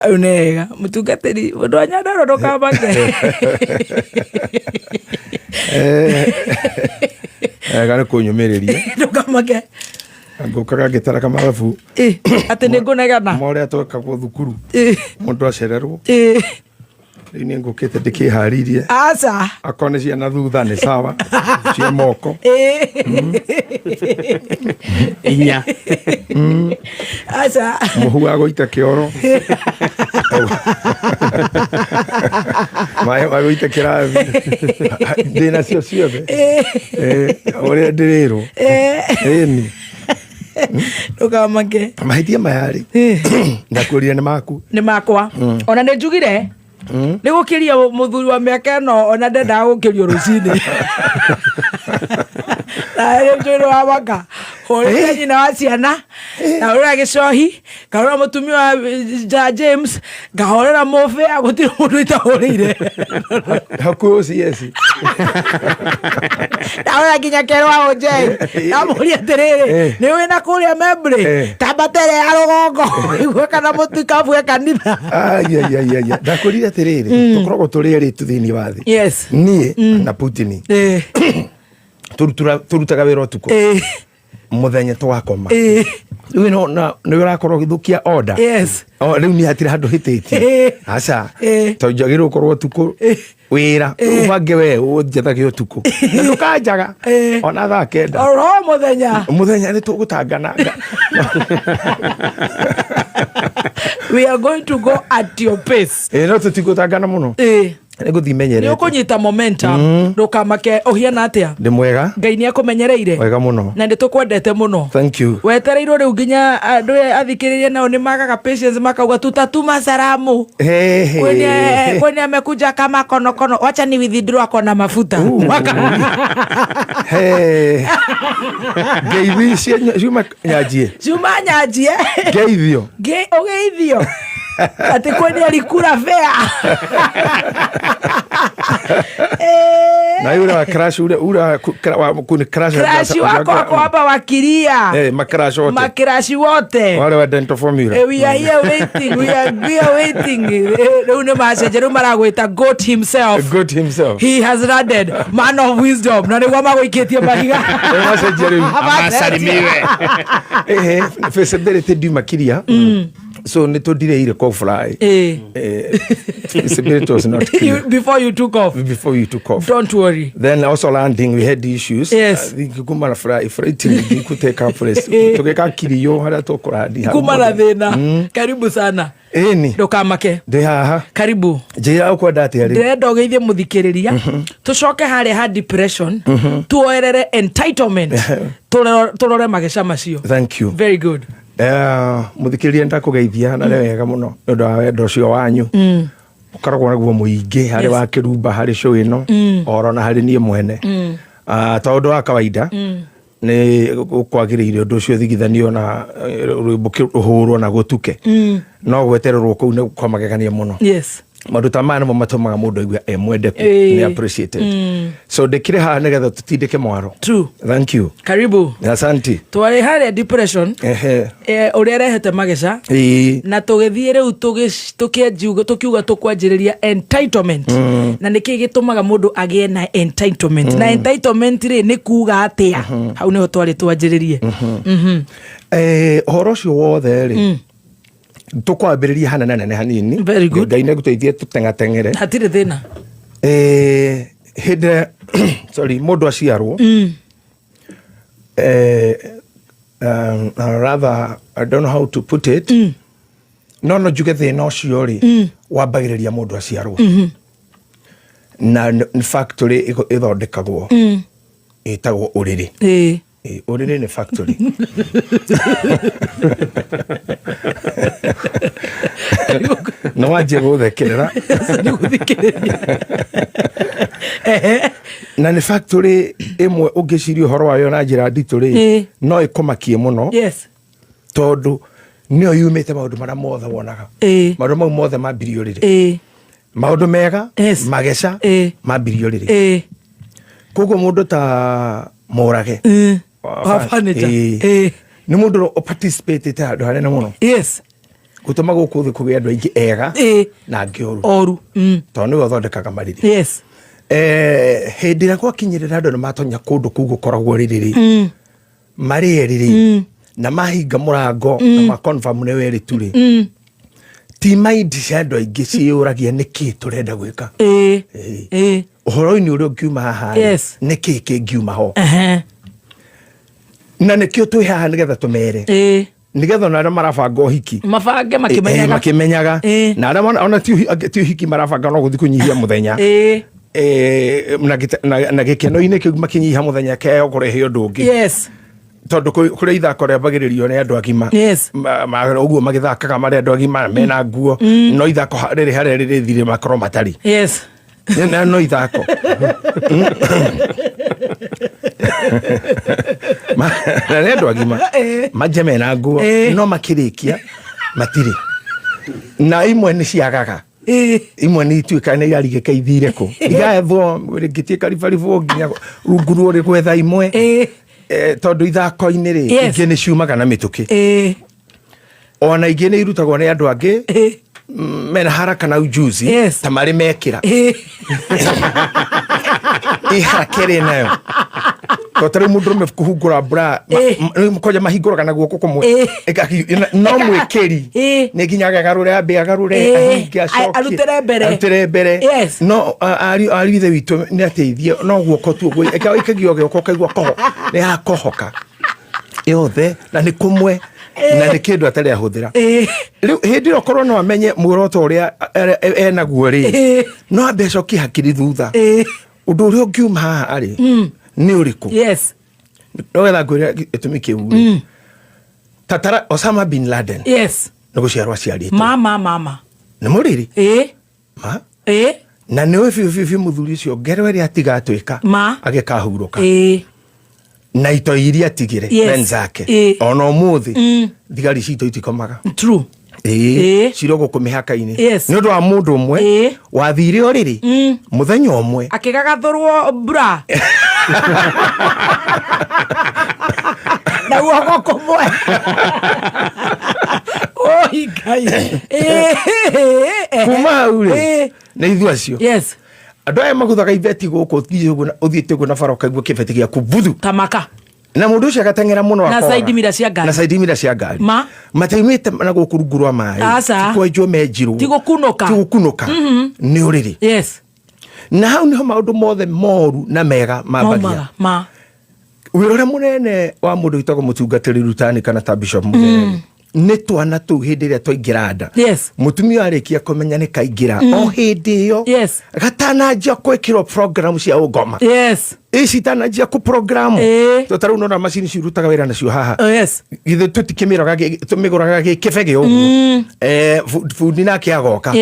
Au nĩ wega mũtungatĩri mũndũ wa Nyandarua ndũkamake. Wega nĩ kũnyũmĩrĩria. Ndũkamake. Ngũkaga ngĩtaraga mathabu. Atĩ nĩ ngũnegena. Ma ũrĩa twekagwo thukuru. Mũndũ acererwo. Rĩu nĩ ngũkĩte ndĩkĩharĩirie. Aca. Akorwo nĩ cia na thutha nĩ sawa, cia moko. Inya. Aca. Mũhu wa gũita kĩoro. Maĩ ma gũita kĩrathi. Ndĩ nacio ciothe. Ũrĩa ndĩrĩrwo. Ĩni. Ndũkamake. Mahĩtia maya rĩ, ndakwĩrire nĩ maku. Nĩ makwa. Ona nĩ njugire nĩ gũkĩria mũthuri wa mĩaka ĩno ona ndendaga gũkĩrio rũcinĩ. Na rĩu njũĩ wa maka hũrĩte nyina wa ciana, ngahũrĩra gĩcohi, ngahũrĩra mũtumia wa ja James, ngahũrĩra mũbĩa, gũtirĩ mũndũ itahũrĩire. Hakuhĩ OCS. Ndahũrĩra nginya kerũ wa Ũnjei, ndamũria atĩrĩrĩ, nĩ wĩna kũrĩa Membley, tamba tere ya rũgongo igue kana mũtikabu e kanitha. Ai, ai, ai, ai. Ndakwĩrire atĩrĩrĩ, tũkoragwo tũrĩ erĩ tu thĩinĩ wa thĩ. Yes. Niĩ na Putin. Tũrutaga wĩra ũtukũ. Mũthenya tũgakoma. Rĩu ĩno na nĩ ũrakorwo ũgĩthũkia order. Yes. O, rĩu niĩ hatirĩ handũ hĩtĩtie. Aca. Tondũ njagĩrĩirwo gũkorwo ũtukũ wĩra ũbange we ũnjethage ũtukũ. Na ndũkanjaga ona thaa 9. Oro mũthenya. Mũthenya nĩ tũgũtangana. We are going to go at your pace. No tũtigũtangana mũno. Nĩ ngũthiĩ menyerete. Nĩ ũkũnyita momentum. Ndũkamake. Ũhiana atĩa? Ndĩ mwega. Ngai nĩ akũmenyereire. Wega mũno. Na nĩ tũkwendete mũno. Thank you. Wetereirwo rĩu nginya andũ aya athikĩrĩria nao nĩ magaga patience makauga tutatuma salamu. Hey, hey. Kwenye, kwenye amekuja kama konokono. Wacha ni withdraw akona mafuta. Hey. Ngeithi cia ciuma nyanjie. Ciuma nyanjie. Ngeithio. Ũgeithio. Atĩ kwenye alikula fea. Na yule wa crash ule ule wa kuni crash Crash wako wako hapa wakilia. Macrash wote. Macrash wote. Wale wa dental formula. We are here waiting. We are waiting. Rĩu nĩ macenjia, rĩu maragwĩta goat himself. Goat himself. He has landed. Man of wisdom. Na nĩguo magũikĩtie mahiga. Macenjia rĩu. Amasalimiwe. Feasibility ndiuma kiria. So nĩ tũndireire kwa fly. Feasibility was not clear. Before you took off. Before you took off. Don't worry. Then also landing we had issues. Yes. I think kuma na fly flight ni kuteka place. Tugeka kirio haria tũkũrandi. Kuma na thĩna. Karibu sana. Ĩni. Ndũkamake. Ndĩ haha. Karibu. Njĩra ũkwenda atĩa rĩu? Ndĩrenda ũgeithie mũthikĩrĩria. Tũcoke harĩa ha depression. Tuoerere entitlement. Tũrore mageca macio. Thank you. Very good. Mũthikĩrĩria ndakũgeithia na nĩ wega mũno nĩ ũndũ wa wendo ũcio wanyu. Ũkoragwo naguo mũingĩ harĩ wa kĩrumba, harĩ show ĩno, oro na harĩ niĩ mwene. To ũndũ wa kawaida, nĩ gũkwagĩrĩire ũndũ ũcio ũthigithanio na rwĩmbo rũhũrwo na gũtuke. No gwetererwo kũu nĩ kwa magegania mũno. Yes. Maũndũ ta maya nĩmo matũmaga mũndũ aigue e mwendeku, nĩ appreciated. So ndĩkĩrĩ haha nĩgetha tũtindĩke mwaro. True. Thank you. Karibu. Asante. Twarĩ harĩa depression. Ũrĩa ĩrehete mageca. Na tũgĩthiĩ rĩu tũkiuga tũkwanjĩrĩria entitlement. Na nĩkĩ gĩtũmaga mũndũ agĩe na entitlement? Na entitlement rĩ nĩ kuga atĩa? Hau nĩho twarĩ twanjĩrĩrie. Ũhoro ũcio wothe rĩ, tũkwambĩrĩria hanene nene hanini. Very good. Ngai nĩagũteithie tũteng'ateng'ere. Hatirĩ thĩna. Hĩndĩ sorry, mũndũ aciarwo, rather I don't know how to put it. No no njuge thĩna ũcio rĩ, wambagĩrĩria mũndũ aciarwo. Na nĩ factory ĩthondekagwo. Ĩtagwo ũrĩrĩ. Ũrĩrĩ nĩ factory. No wanjie gũthekerera. Nĩgũthikĩrĩria. Na nĩ factory ĩmwe ũngĩciria ũhoro wayo na njĩra nditũ rĩ, no ĩkũmakie mũno. Yes. Tondũ nĩyo yumĩte maũndũ marĩa mothe wonaga. Maũndũ mau mothe mambirie ũrĩrĩ. Maũndũ mega, Yes. mageca, mambirie ũrĩrĩ. Koguo mũndũ ta Mũrage. Wa furniture. Nĩ mũndũ ũparticipatĩte handũ hanene mũno. Yes. Gũtũma gũkũ thĩ kũgĩe andũ aingĩ ega na angĩ oru. Oru. Tondũ nĩwe ũthondekaga marĩrĩ. Hĩndĩ ĩrĩa gwakinyĩrĩra andũ nĩ matonya kũndũ kũu gũkoragwo rĩrĩ marĩ erĩ rĩ, na mahinga mũrango na maconfirm nĩ werĩ tu rĩ, ti mind cia andũ aingĩ ciĩyũragia nĩkĩ tũrenda gwĩka. Ũhoro-inĩ ũrĩa ũngiuma haha rĩ, nĩkĩ kĩngiuma ho? Na nĩkĩo twĩ haha, nĩgetha tũmere, nĩgetha ona arĩa marabanga ũhiki mabange makĩmenyaga. Makĩmenyaga. Na arĩa ona ti ũhiki marabanga, no gũthiĩ kũnyihia mũthenya. Na gĩkeno-inĩ kĩu makĩnyihia mũthenya keo kũrehe ũndũ ũngĩ, tondũ kũrĩa ithako rĩambagĩrĩrio nĩ andũ agima. Ũguo magĩthakaga marĩ andũ agima mena nguo, no ithako rĩrĩ harĩa rĩrĩthire makorwo matarĩ. No ithako. Na nĩ andũ agima manje mena nguo, no makĩrĩkia matirĩ, na imwe nĩ ciagaga, imwe nĩ ituĩka nĩ irarigĩka ithire kũ, igaethwo rĩngĩ ti karibaribwo nginya rungu ruo rĩ gwetha imwe. Tondũ ithako-inĩ rĩ, ingĩ nĩ ciumaga na mĩtũkĩ, ona ingĩ nĩ irutagwo nĩ andũ angĩ mena haraka na ujuzi, ta marĩ mekĩra ĩ haraka ĩrĩ nayo, to ta rĩu mũndũrũme kũhungũra bra kwanja mahingũraga na guoko kũmwe. No mwĩkĩri nĩ nginya agarũre, ambe agarũre, ahinge, acokie. Arutĩre mbere. Arutĩre mbere. No ariũ ithe witũ nĩ ateithie, no guoko tu ũguo ĩkagio gĩoko, ũkaigua koho nĩ yakohoka yothe, na nĩ kũmwe na nĩ kĩndũ atarĩ ahũthĩra. Rĩu hĩndĩ ĩyo korwo no amenye muoroto ũrĩa enaguo rĩ, no ambe acokie hakiri thutha, ũndũ ũrĩa ũngiuma haha rĩ nĩ ũrĩkũ? No getha ngwĩre gĩtũmi kĩu rĩ, tatara Osama bin Laden nĩ gũciarwo aciarĩtwo mama mama nĩ mũrĩrĩ ma na nĩ ũĩ biũ biũ biũ mũthuri ũcio ngero ĩrĩa atigatwĩka agĩkahurũka na itoi iria atigire wenzake, ona ũmũthĩ thigari citũ itikomaga. Cirĩ gũkũ mĩhaka-inĩ nĩ ũndũ wa mũndũ ũmwe wathire ũrĩrĩ mũthenya ũmwe. Akĩgagathũrwo bra na guoko kũmwe. Oi Ngai. Kuma hau rĩ, nĩ ithuĩ acio andũ aya maguthaga ibeti gũkũ, ũthiĩte ũguo na bara ũkaigua kĩbeti gĩaku buthu. Tamaka. Na mũndũ ũcio agateng'era mũno na akora. Side mirror cia ngari. Na side mirror cia ngari. Mataumĩte na gũkũ rungu rwa maĩ. Aca. Ti kwenjwo menjirwo. Ti gũkunũka. Ti gũkunũka, nĩ ũrĩrĩ. Na hau niho maũndũ mothe moru na mega mambagia. Maumaga ma. Wĩra ũrĩa mũnene wa mũndũ wĩtagwo mũtungatĩri rutani kana ta bishop mũgere nĩ twana tũu hĩndĩ ĩrĩa twaingĩra nda, mũtumia arĩkia kũmenya nĩ kaingĩra, o hĩndĩ ĩyo gatananjia gwĩkĩrwo program cia ũngoma, ici itananjia kũ program, to ta rĩu nona macini cirutaga wĩra nacio haha. Githĩ tũtikĩmĩroga tũmĩgũraga gĩ kĩbegĩ ũguo? Bundi nake agoka.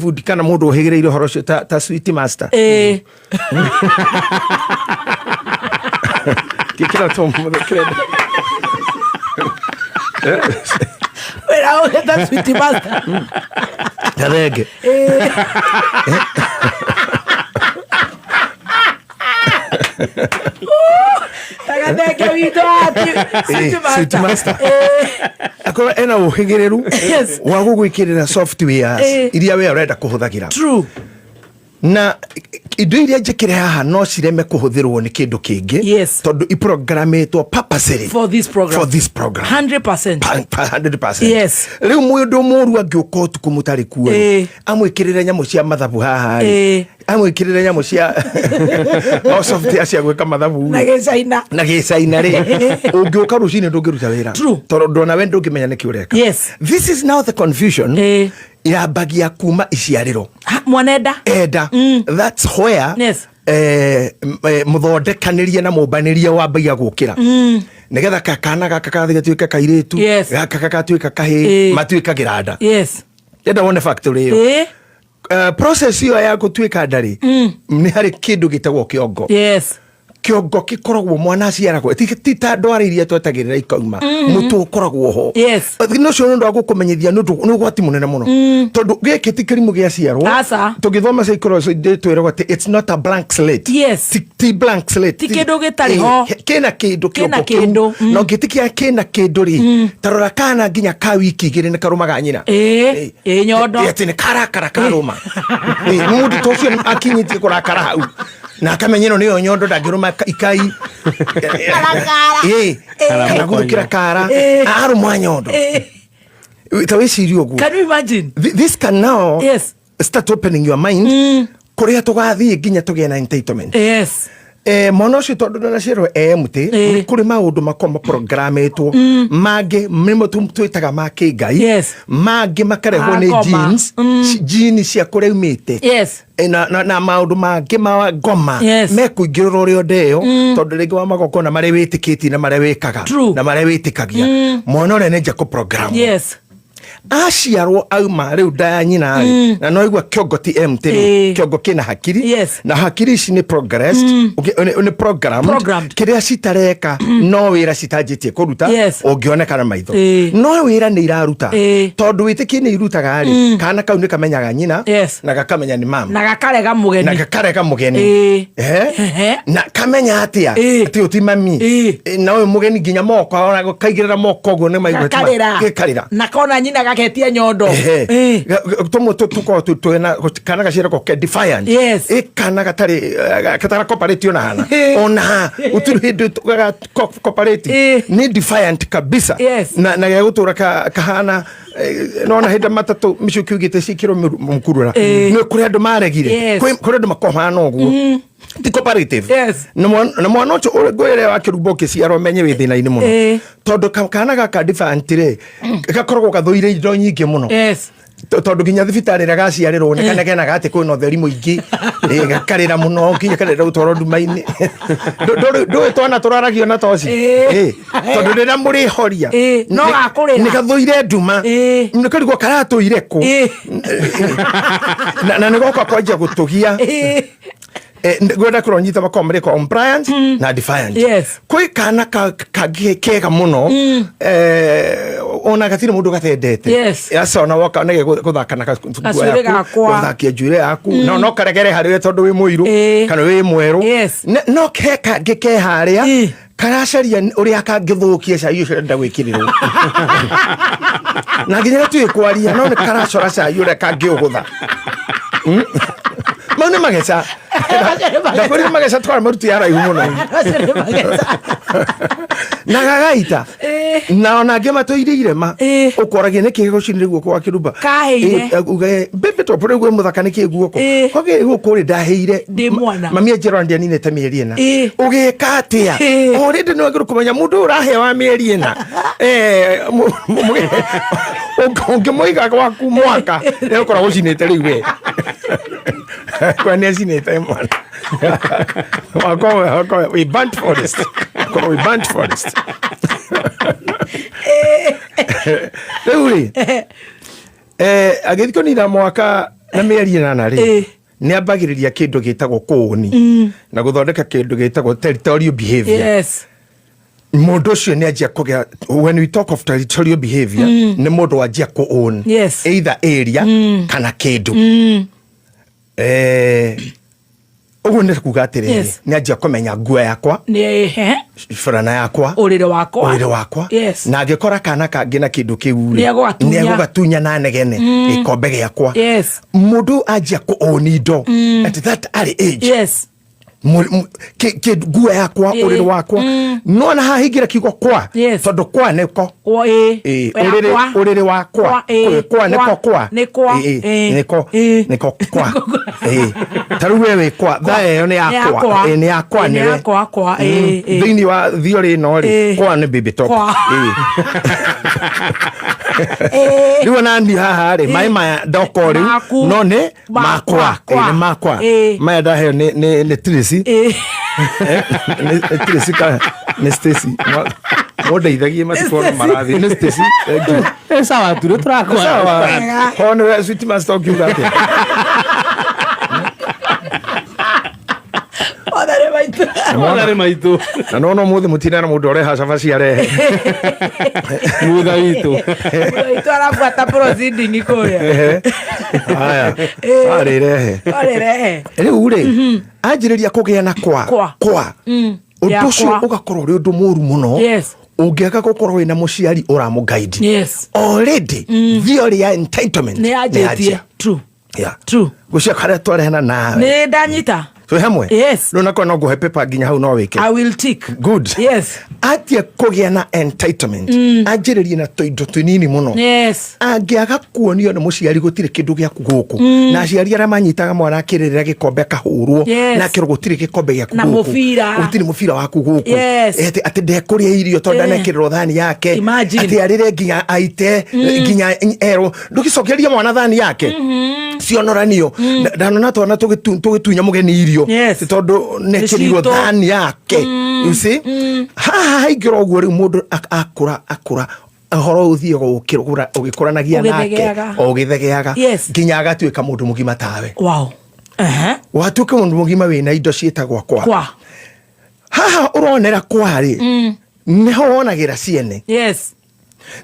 Bundi kana mũndũ ũhĩgĩrĩire ũhoro ũcio ta sweet master. Gĩkĩra to kĩrenda. Wĩra ũgĩta sweet master. Gathenge. Tagathenge witũ ati sweet sweet master. Master. Akorwo ena ũhĩgĩrĩru wa gũgwĩkĩrĩra softwares iria we ũrenda kũhũthagĩra. Na indo iria njĩkĩre haha no cireme kũhũthĩrwo nĩ kĩndũ kĩngĩ, tondũ iprogramĩtwo purposely for this program. For this program. 100%. 100%. Rĩu mũndũ mũru angĩũka ũtukũ mũtarĩ kuo rĩ, amwĩkĩrĩre nyamũ cia mathabu haha rĩ, amwĩkĩrĩre nyamũ cia o software cia gwĩka mathabu na rĩ, gĩcaina. Na gĩcaina rĩ, ũngĩũka rũcinĩ ndũngĩruta wĩra. Tondũ onawe ndũngĩmenya nĩkĩ ũreka. This is now the confusion yambagia kuma iciarĩro. Mwanenda. Enda, that's where mũthondekanĩrie na mũmbanĩrie wambagia gũkĩra, nĩgetha kana gaka gathi gatuĩke kairĩtu, gaka gagatuĩka kahĩĩ, matuĩkagĩra nda. Enda wone factory ĩyo. Process ĩyo ya gũtuĩka nda rĩ, nĩ harĩ kĩndũ gĩtagwo kĩongo. Kĩongo gĩkoragwo mwana aciaragwo ti ta ndwara iria twetagĩrĩra ikauma, mũtwe ũkoragwo ho. No ũcio nĩ ũndũ wa gũkũmenyithia nĩ ũndũ nĩ ũgwati mũnene mũno, tondũ gĩkĩ ti kĩrimũ gĩaciarwo. Aca. Tũgĩthoma psychology twĩragwo atĩ it's not a blank slate. Ti blank slate. Ti kĩndũ gĩtarĩ ho. Kĩna kĩndũ. Kĩna kĩongo kĩu. Kĩndũ. Na ũngĩtĩkia kĩna kĩndũ rĩ, tarora kana nginya ka wiki 2 nĩ karũmaga nyina. Ĩĩ, nyondo. Atĩ nĩ karakara karũma. Mũndũ ta ũcio akinyĩtie kũrakara hau na akamenya ĩno nĩyo nyondo, ndangĩrũma ikai. Karakara. Kana gũthũkĩra kara arũmwa nyondo. Ta wĩcirie ũguo. Can you imagine? This can now start opening your mind kũrĩa tũgathiĩ nginya tũgĩe na entitlement. Mwana ũcio tondũ ndanaciarwo e mũtĩ, nĩ kũrĩ maũndũ makoragwo maprogrametwo, mangĩ nĩmo twĩtaga ma kĩngai, mangĩ makarehwo nĩ Ma ngoma. genes, gene cia kũrĩa umĩte. Na maũndũ mangĩ ma ngoma mekũingĩrĩra ũrĩa ndeo, tondũ rĩngĩ wa magongona marĩa wĩtĩkĩtie na marĩa wĩkaga na marĩa wĩtĩkagia, mwana ũrĩa nĩ nja kũprogram. Aciarwo auma rĩu nda ya nyina rĩ, na no igua kĩongo ti empty rĩ, kĩongo kĩna hakiri. Na hakiri ici nĩ progressed, nĩ programmed. Programmed. Kĩrĩa citareka no wĩra citanjĩtie kũruta ũngĩoneka na maitho, no wĩra nĩ iraruta, tondũ wĩtĩkie nĩ irutaga rĩ, kana kau nĩ kamenyaga nyina na gakamenya nĩ mama. Na gakarega mũgeni. Na gakarega mũgeni. Na kamenya atĩa atĩ ũti mami. Na ũyũ mũgeni nginya moko ona kaigĩrĩra moko ũguo nĩ maigua Gakarĩra. Gakarĩra. Na kona nyina gaketia nyondo. Tũmwe tũkoragwo twĩna kana gaciaragwo ke defiant. Ĩ kana gatarĩ gatara cooperate ona hana, ona gũtirĩ hĩndĩ gaga cooperate. Nĩ defiant kabisa. Na gĩgũtũra kahana nona hĩndĩ matatũ mĩcuki ugĩte ciĩkĩrwo mũkurura, nĩ kũrĩ andũ maregire. Kũrĩ andũ makoragwo mahana ũguo, ti cooperative. Na mwana ũcio ngwĩre wa kĩrumba ũkĩciarwo menye wĩ thĩna-inĩ mũno, tondũ kana gaka defiant rĩ, gakoragwo gathũire indo nyingĩ mũno. Tondũ nginya thibitarĩ ĩrĩa gaciarĩrwo nĩ kanegenaga atĩ kwĩna ũtheri mũingĩ. Gakarĩra mũno nginya karenda gũtwarwo nduma-inĩ. Ndũĩ twana tũraragio na toci. Tondũ rĩrĩa mũrĩhoria No gakũrĩra. Nĩ gathũire nduma. Nĩ karigwo karatũire kũ. Na nĩ goka kwanjia gũtũgia. Ngwenda kũronyita makorwo marĩ compliant na defiant. Kwĩ kana kangĩ kega mũno, ona gatirĩ mũndũ gatendete. Aca ona woka nĩ gũthaka na Gacuĩrĩ gakwa. Gũthakia njuĩrĩ yaku, no karegere harĩ we tondũ wĩ mũirũ kana wĩ mwerũ. No ke kangĩ ke harĩa karacaria ũrĩa kangĩthũkia cai ũcio ũrenda gwĩkĩrĩrwo, na nginya gatuĩ kwaria no nĩ karacora cai ũrĩa kangĩũgũtha. Mau nĩ mageca, ndakwĩrire mageca twara maruti ya raihu mũno na gagaita na ona angĩ matũire irema. Ũkoragia nĩkĩ gũcinire guoko wa kĩrumba. Kahĩire. Uge baby top rĩu gwĩ mũthaka nĩkĩ guoko kwagĩ gũkũ rĩ ndahĩire. Ndĩ mwana. Mami anjĩra ndianinĩte mĩeri 4. Ũgĩka atĩa? Already nĩ wagĩrĩirwo kũmenya mũndũ ũyũ ũrahe wa mĩeri 4, ũngĩmũiga gwaku mwaka nĩ ũkoragwo ũcinĩte rĩu we kwa nĩ acinĩte mwana wakwa wakwa. We burnt forest. Wakwa we burnt forest. Rĩu rĩ, agĩthiĩ kũnina mwaka na mĩeri 8 rĩ, nĩ ambagĩrĩria kĩndũ gĩtagwo kũũni na gũthondeka kĩndũ gĩtagwo territorial behavior. Mũndũ ũcio nĩ anjia kũgĩa, when we talk of territorial behavior, nĩ mũndũ wanjia kũ own either area kana kĩndũ. Ũguo nĩ kuga atĩrĩrĩ, nĩ anjia kũmenya nguo yakwa, nĩ he burana yakwa, ũrĩrĩ wakwa, ũrĩrĩ wakwa. Na angĩkora kana kangĩ na kĩndũ kĩu rĩ, Nĩ egũgatunya. nĩ egũgatunya na negene gĩkombe gĩakwa. Mũndũ anjia kũ own indo at that early age. Nguo yakwa, ũrĩrĩ wakwa, no na haha hingĩra kiugo kwa, tondũ kwa nĩko Kwa, ĩ. Ũrĩrĩ. Yakwa. Ũrĩrĩ wakwa. Kwa, ĩ. Kwa nĩko Kwa. kwa. Nĩ kwa. Nĩko. Nĩko kwa. Ta rĩu we wĩ kwa thaa ĩyo nĩ Nĩ yakwa. yakwa. Nĩ yakwa. Nĩ nĩwe. yakwa kwa. Thĩinĩ wa theory ĩno rĩ, kwa nĩ baby top. Kwa. Rĩu ona niĩ haha rĩ, maĩ maya ndoko rĩu Maku. no nĩ Makwa. makwa. Kwa. Nĩ makwa. Maya ndaheo nĩ Tracy. Nĩ Tracy kana nĩ Stacy? Mũndeithagie matikwo Stacy. marathiĩ nĩ Stacy. Thank you. Sawa tu, nĩ tũrakora. Sawa. Ho nĩwe sweet master ũkiuga atĩa? Mwathani maitũ. Mwathani maitũ. Na nona ũmũthĩ mũtinena mũndũ ũreha cabaci arehe. Mutha witũ. Witũ arabuata proceeding kũrĩa. Ehe. Haya. Arĩ rehe. Arĩrehe. Rĩu rĩ, anjĩrĩria kũgĩa na kwa. Kwa. Kwa. Ũndũ Yakwa. ũcio ũgakorwo ũrĩ ũndũ mũru mũno. Yes. Ũngĩaga gũkorwo wĩna mũciari ũramũguide. Yes. Already theory ya entitlement Nĩ yanjĩtie. yanjia. True. Yeah. True. Gũcia harĩa twarehana nawe. Nĩ ndanyita. Twĩ hamwe? Yes. Rĩu nakorwo no ngũhe paper nginya hau no wĩke. I will tick. Good. Yes. Atia kũgĩa na entitlement. Anjĩrĩrie na tũindo tũnini mũno. Yes. Angĩaga kuonio nĩ mũciari gũtirĩ kĩndũ gĩaku gũkũ. Na aciari arĩa manyitaga mwana akĩrĩrĩra gĩkombe akahũrwo. Yes. Na akerwo gũtirĩ gĩkombe gĩaku Na gũkũ. mũbira. Gũtirĩ mũbira waku gũkũ. Yes. Atĩ atĩ ndekũrĩa irio tondũ Eh. ndanekĩrĩrwo thani yake. Imagine. Atĩ arĩre nginya aite nginya erwo ndũgĩcokeria mwana thani yake. Cionoranio. Ndanona twana tũgĩtunya mũgeni irio. Yes. Nĩ tondũ nekĩrirwo Nĩ citũ. thani yake. You see? Haha haingĩra ũguo rĩu mũndũ akũra akũra ũhoro ũthiaga ũgĩkũranagia nake Ũgĩthegeaga. o ũgĩthegeaga Yes. nginya agatuĩka mũndũ mũgima tawe. Wow. Ehe. Watuĩka mũndũ mũgima wĩna indo ciĩtagwo kwa. Kwa. Haha ũronera kwa rĩ, nĩho wonagĩra ciene. Yes.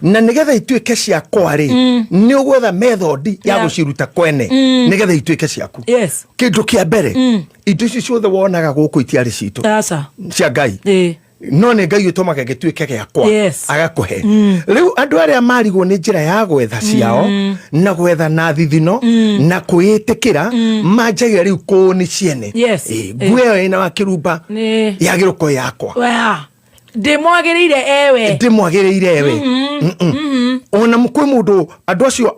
Na nĩgetha ituĩke cia kwa rĩ, nĩ ũgwetha method ya gũciruta kwene nĩgetha ituĩke ciaku. Yes. Kĩndũ kĩa mbere, indo ici ciothe wonaga gũkũ itiarĩ citũ. Aca. Cia Ngai. Ĩĩ. No nĩ Ngai ũtũmaga gĩtuĩke gĩakwa. Yes. Agakũhe. Rĩu andũ arĩa marigwo nĩ njĩra ya gwetha ciao na gwetha na thithino na kwĩĩtĩkĩra manjagia rĩu kũũni ciene. Yes. Ĩ, nguo ĩyo ĩna wa kĩrumba Nĩ. yagĩrĩirwo kũhe yakwa. Wa. Ndĩmwagĩrĩire ewe. Ndĩmwagĩrĩire ewe. Ona kwĩ mũndũ andũ acio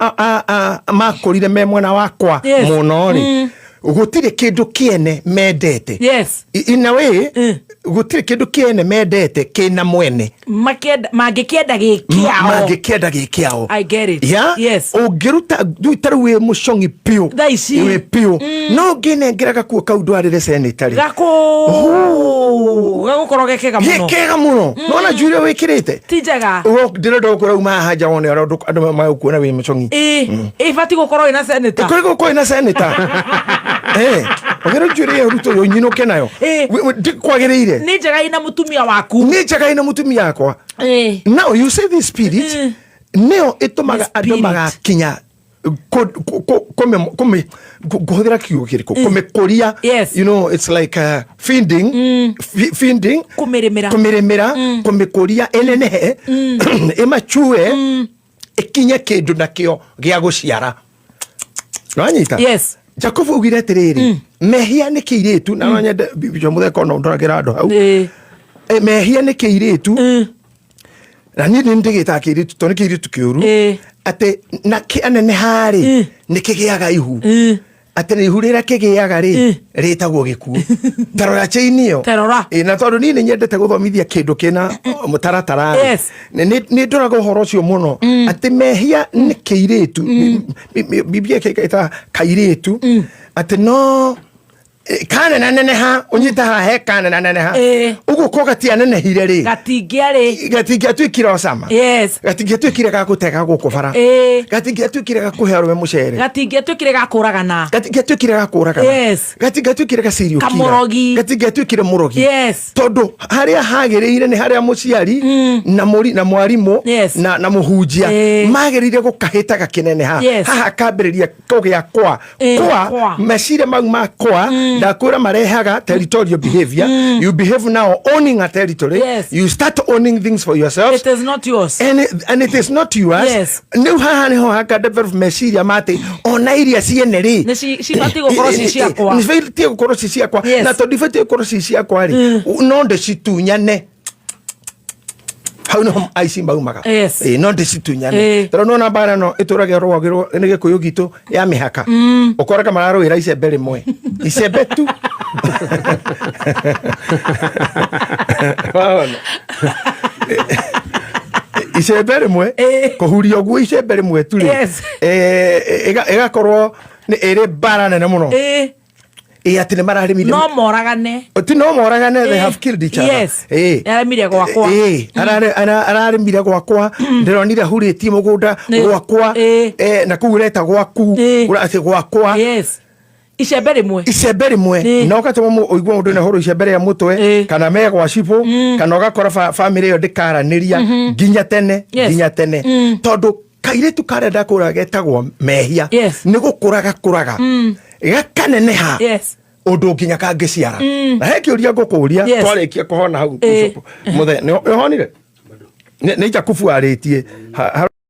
makũrire me mwena wakwa Yes. mũno rĩ, gũtirĩ kĩndũ kĩene mendete. Yes. In a way, gũtirĩ kĩndũ kĩene mendete kĩna mwene. Makĩenda mangĩkĩenda gĩ kĩao. Mangĩkĩenda gĩ kĩao. I get it. Yeah? Yes. Ũngĩruta rĩu ta rĩu wĩ mũcong'i biũ. Thaa ici. Wĩ biũ. No ũngĩnengera gakuo kau ndwarĩre seneta rĩ. Gakũ. Gagũkorwo ge kega Gĩ mũno. kega mũno. Nona njuĩrĩ wĩkĩrĩte. Ti njega. Ndĩrenda gũkwĩra uma haha nja wone ũrĩa andũ magũkuona wĩ mũcong'i. Ĩ. Ĩbatiĩ gũkorwo ĩna senator. Kũrĩ gũkorwo ĩna seneta. Ogero njuĩrĩ ĩyo rutwo ũnyinũke nayo. Ĩ. Ndikwagĩrĩire. Nĩ njega ĩna mũtumia waku. Nĩ njega ĩna mũtumia wakwa. Ĩ. Now you say this spirit nĩyo ĩtũmaga The andũ spirit. magakinya kũhũthĩra kiugo kĩrĩkũ kũmĩkũria. Yes. You know, it's like feeding, feeding Kũmĩrĩmĩra. kũmĩrĩmĩra, kũmĩkũria ĩnenehe, ĩmachue, ĩkinye kĩndũ nakĩo gĩa gũciara. Nĩwanyita? Yes. Jacob augire atĩrĩrĩ, mehia nĩ kĩirĩtu na no nyende Bibilia mũtheko no ndoragĩra andũ hau. Ĩ. Mehia nĩ kĩirĩtu na niĩ nĩ ndĩgĩtaga kĩirĩtu tondũ nĩ kĩirĩtu kĩũru. Ĩ. Atĩ na kĩaneneha rĩ, nĩ kĩgĩaga ihu. Atĩ na ihu rĩrĩa kĩgĩaga rĩ, rĩtagwo gĩkuũ. Ta rora chain ĩyo. Ta rora. Ĩ, na tondũ niĩ nĩ nyendete gũthomithia kĩndũ kĩna mũtaratara rĩ, Yes. nĩ ndoraga ũhoro ũcio mũno atĩ mehia nĩ kĩirĩtu. Biblia ĩtaga kairĩtu atĩ no kanenaneneha ũnyite haha he kanenaneneha Ĩ. ũguo ko gatianenehire rĩ, Gatingĩarĩ. gatingĩatuĩkire Osama. Yes. Gatingĩatuĩkire ga gũtega gũkũ bara. Ĩ. Gatingĩatuĩkire ga kũhe arũme mũcere. Gatingĩatuĩkire ga kũragana. Gatingĩatuĩkire ga kũragana. Yes. Gatingĩatuĩkire ga serial killer. Kamũrogi. Gatingĩatuĩkire mũrogi. Yes. Tondũ harĩa hagĩrĩire nĩ harĩa mũciari na mũri na mwarimũ Yes. na mũhunjia Ĩ. magĩrĩire gũkahĩta gakĩneneha. Yes. Haha kambĩrĩria kũgĩa kwa. Ĩ, Kwa kwa. meciria mau ma kwa ndakwĩra marehaga territorial behavior. You behave now owning a territory. Yes. You start owning things for yourself. It is not yours. And it is not yours. Yes. Rĩu haha nĩho haka develop meciria ma atĩ ona iria ciene rĩ Nĩ cibatiĩ gũkorwo ci ciakwa. Nĩ cibatiĩ gũkorwo ci ciakwa. Yes. Na tondũ ibatiĩ gũkorwo ci ciakwa rĩ, no ndĩcitunyane. Hau nĩho aici maumaga. Yes. Ĩ, no ndĩcitunyane. Ĩ. Tondũ nĩwona mbara ĩno ĩtũraga ĩrũagĩrwo nĩ gĩkũyũ gitũ ya mĩhaka. Ũkoraga mararũĩra icembe rĩmwe. Icembe tu. Wahona? Icembe rĩmwe Ĩ. kũhuria ũguo icembe rĩmwe tu rĩ, Yes. ĩgakorwo nĩ ĩrĩ mbara nene mũno. Ĩ. Ĩ, atĩ nĩ mararĩmire. No moragane. Ti no moragane, they Ĩ. have killed each other. Yes. Ĩ. Ararĩmire gwakwa. Ĩ, ararĩmire gwakwa, ndĩronire hurĩtie mũgũnda Ĩ. gwakwa. Ĩ. Na kũu ũreta gwaku. Ĩ. Atĩ gwakwa. Yes. Icembe rĩmwe. Icembe rĩmwe. Na ũgatũma ũigue mũndũ nĩ ahũrwo icembe rĩa mũtwe kana megwa cibũ, kana ũgakora bamĩrĩ ĩyo ndĩkaranĩria nginya tene. Nginya tene, tondũ kairĩtu karenda kũra getagwo mehia nĩ gũkũra gakũraga gakaneneha ũndũ nginya kangĩciara. Na he kĩũria ngũkũria. Twarĩkia kũhona hau, Bishop Mũthee, nĩ ũhonire? Nĩ Jakubu arĩtie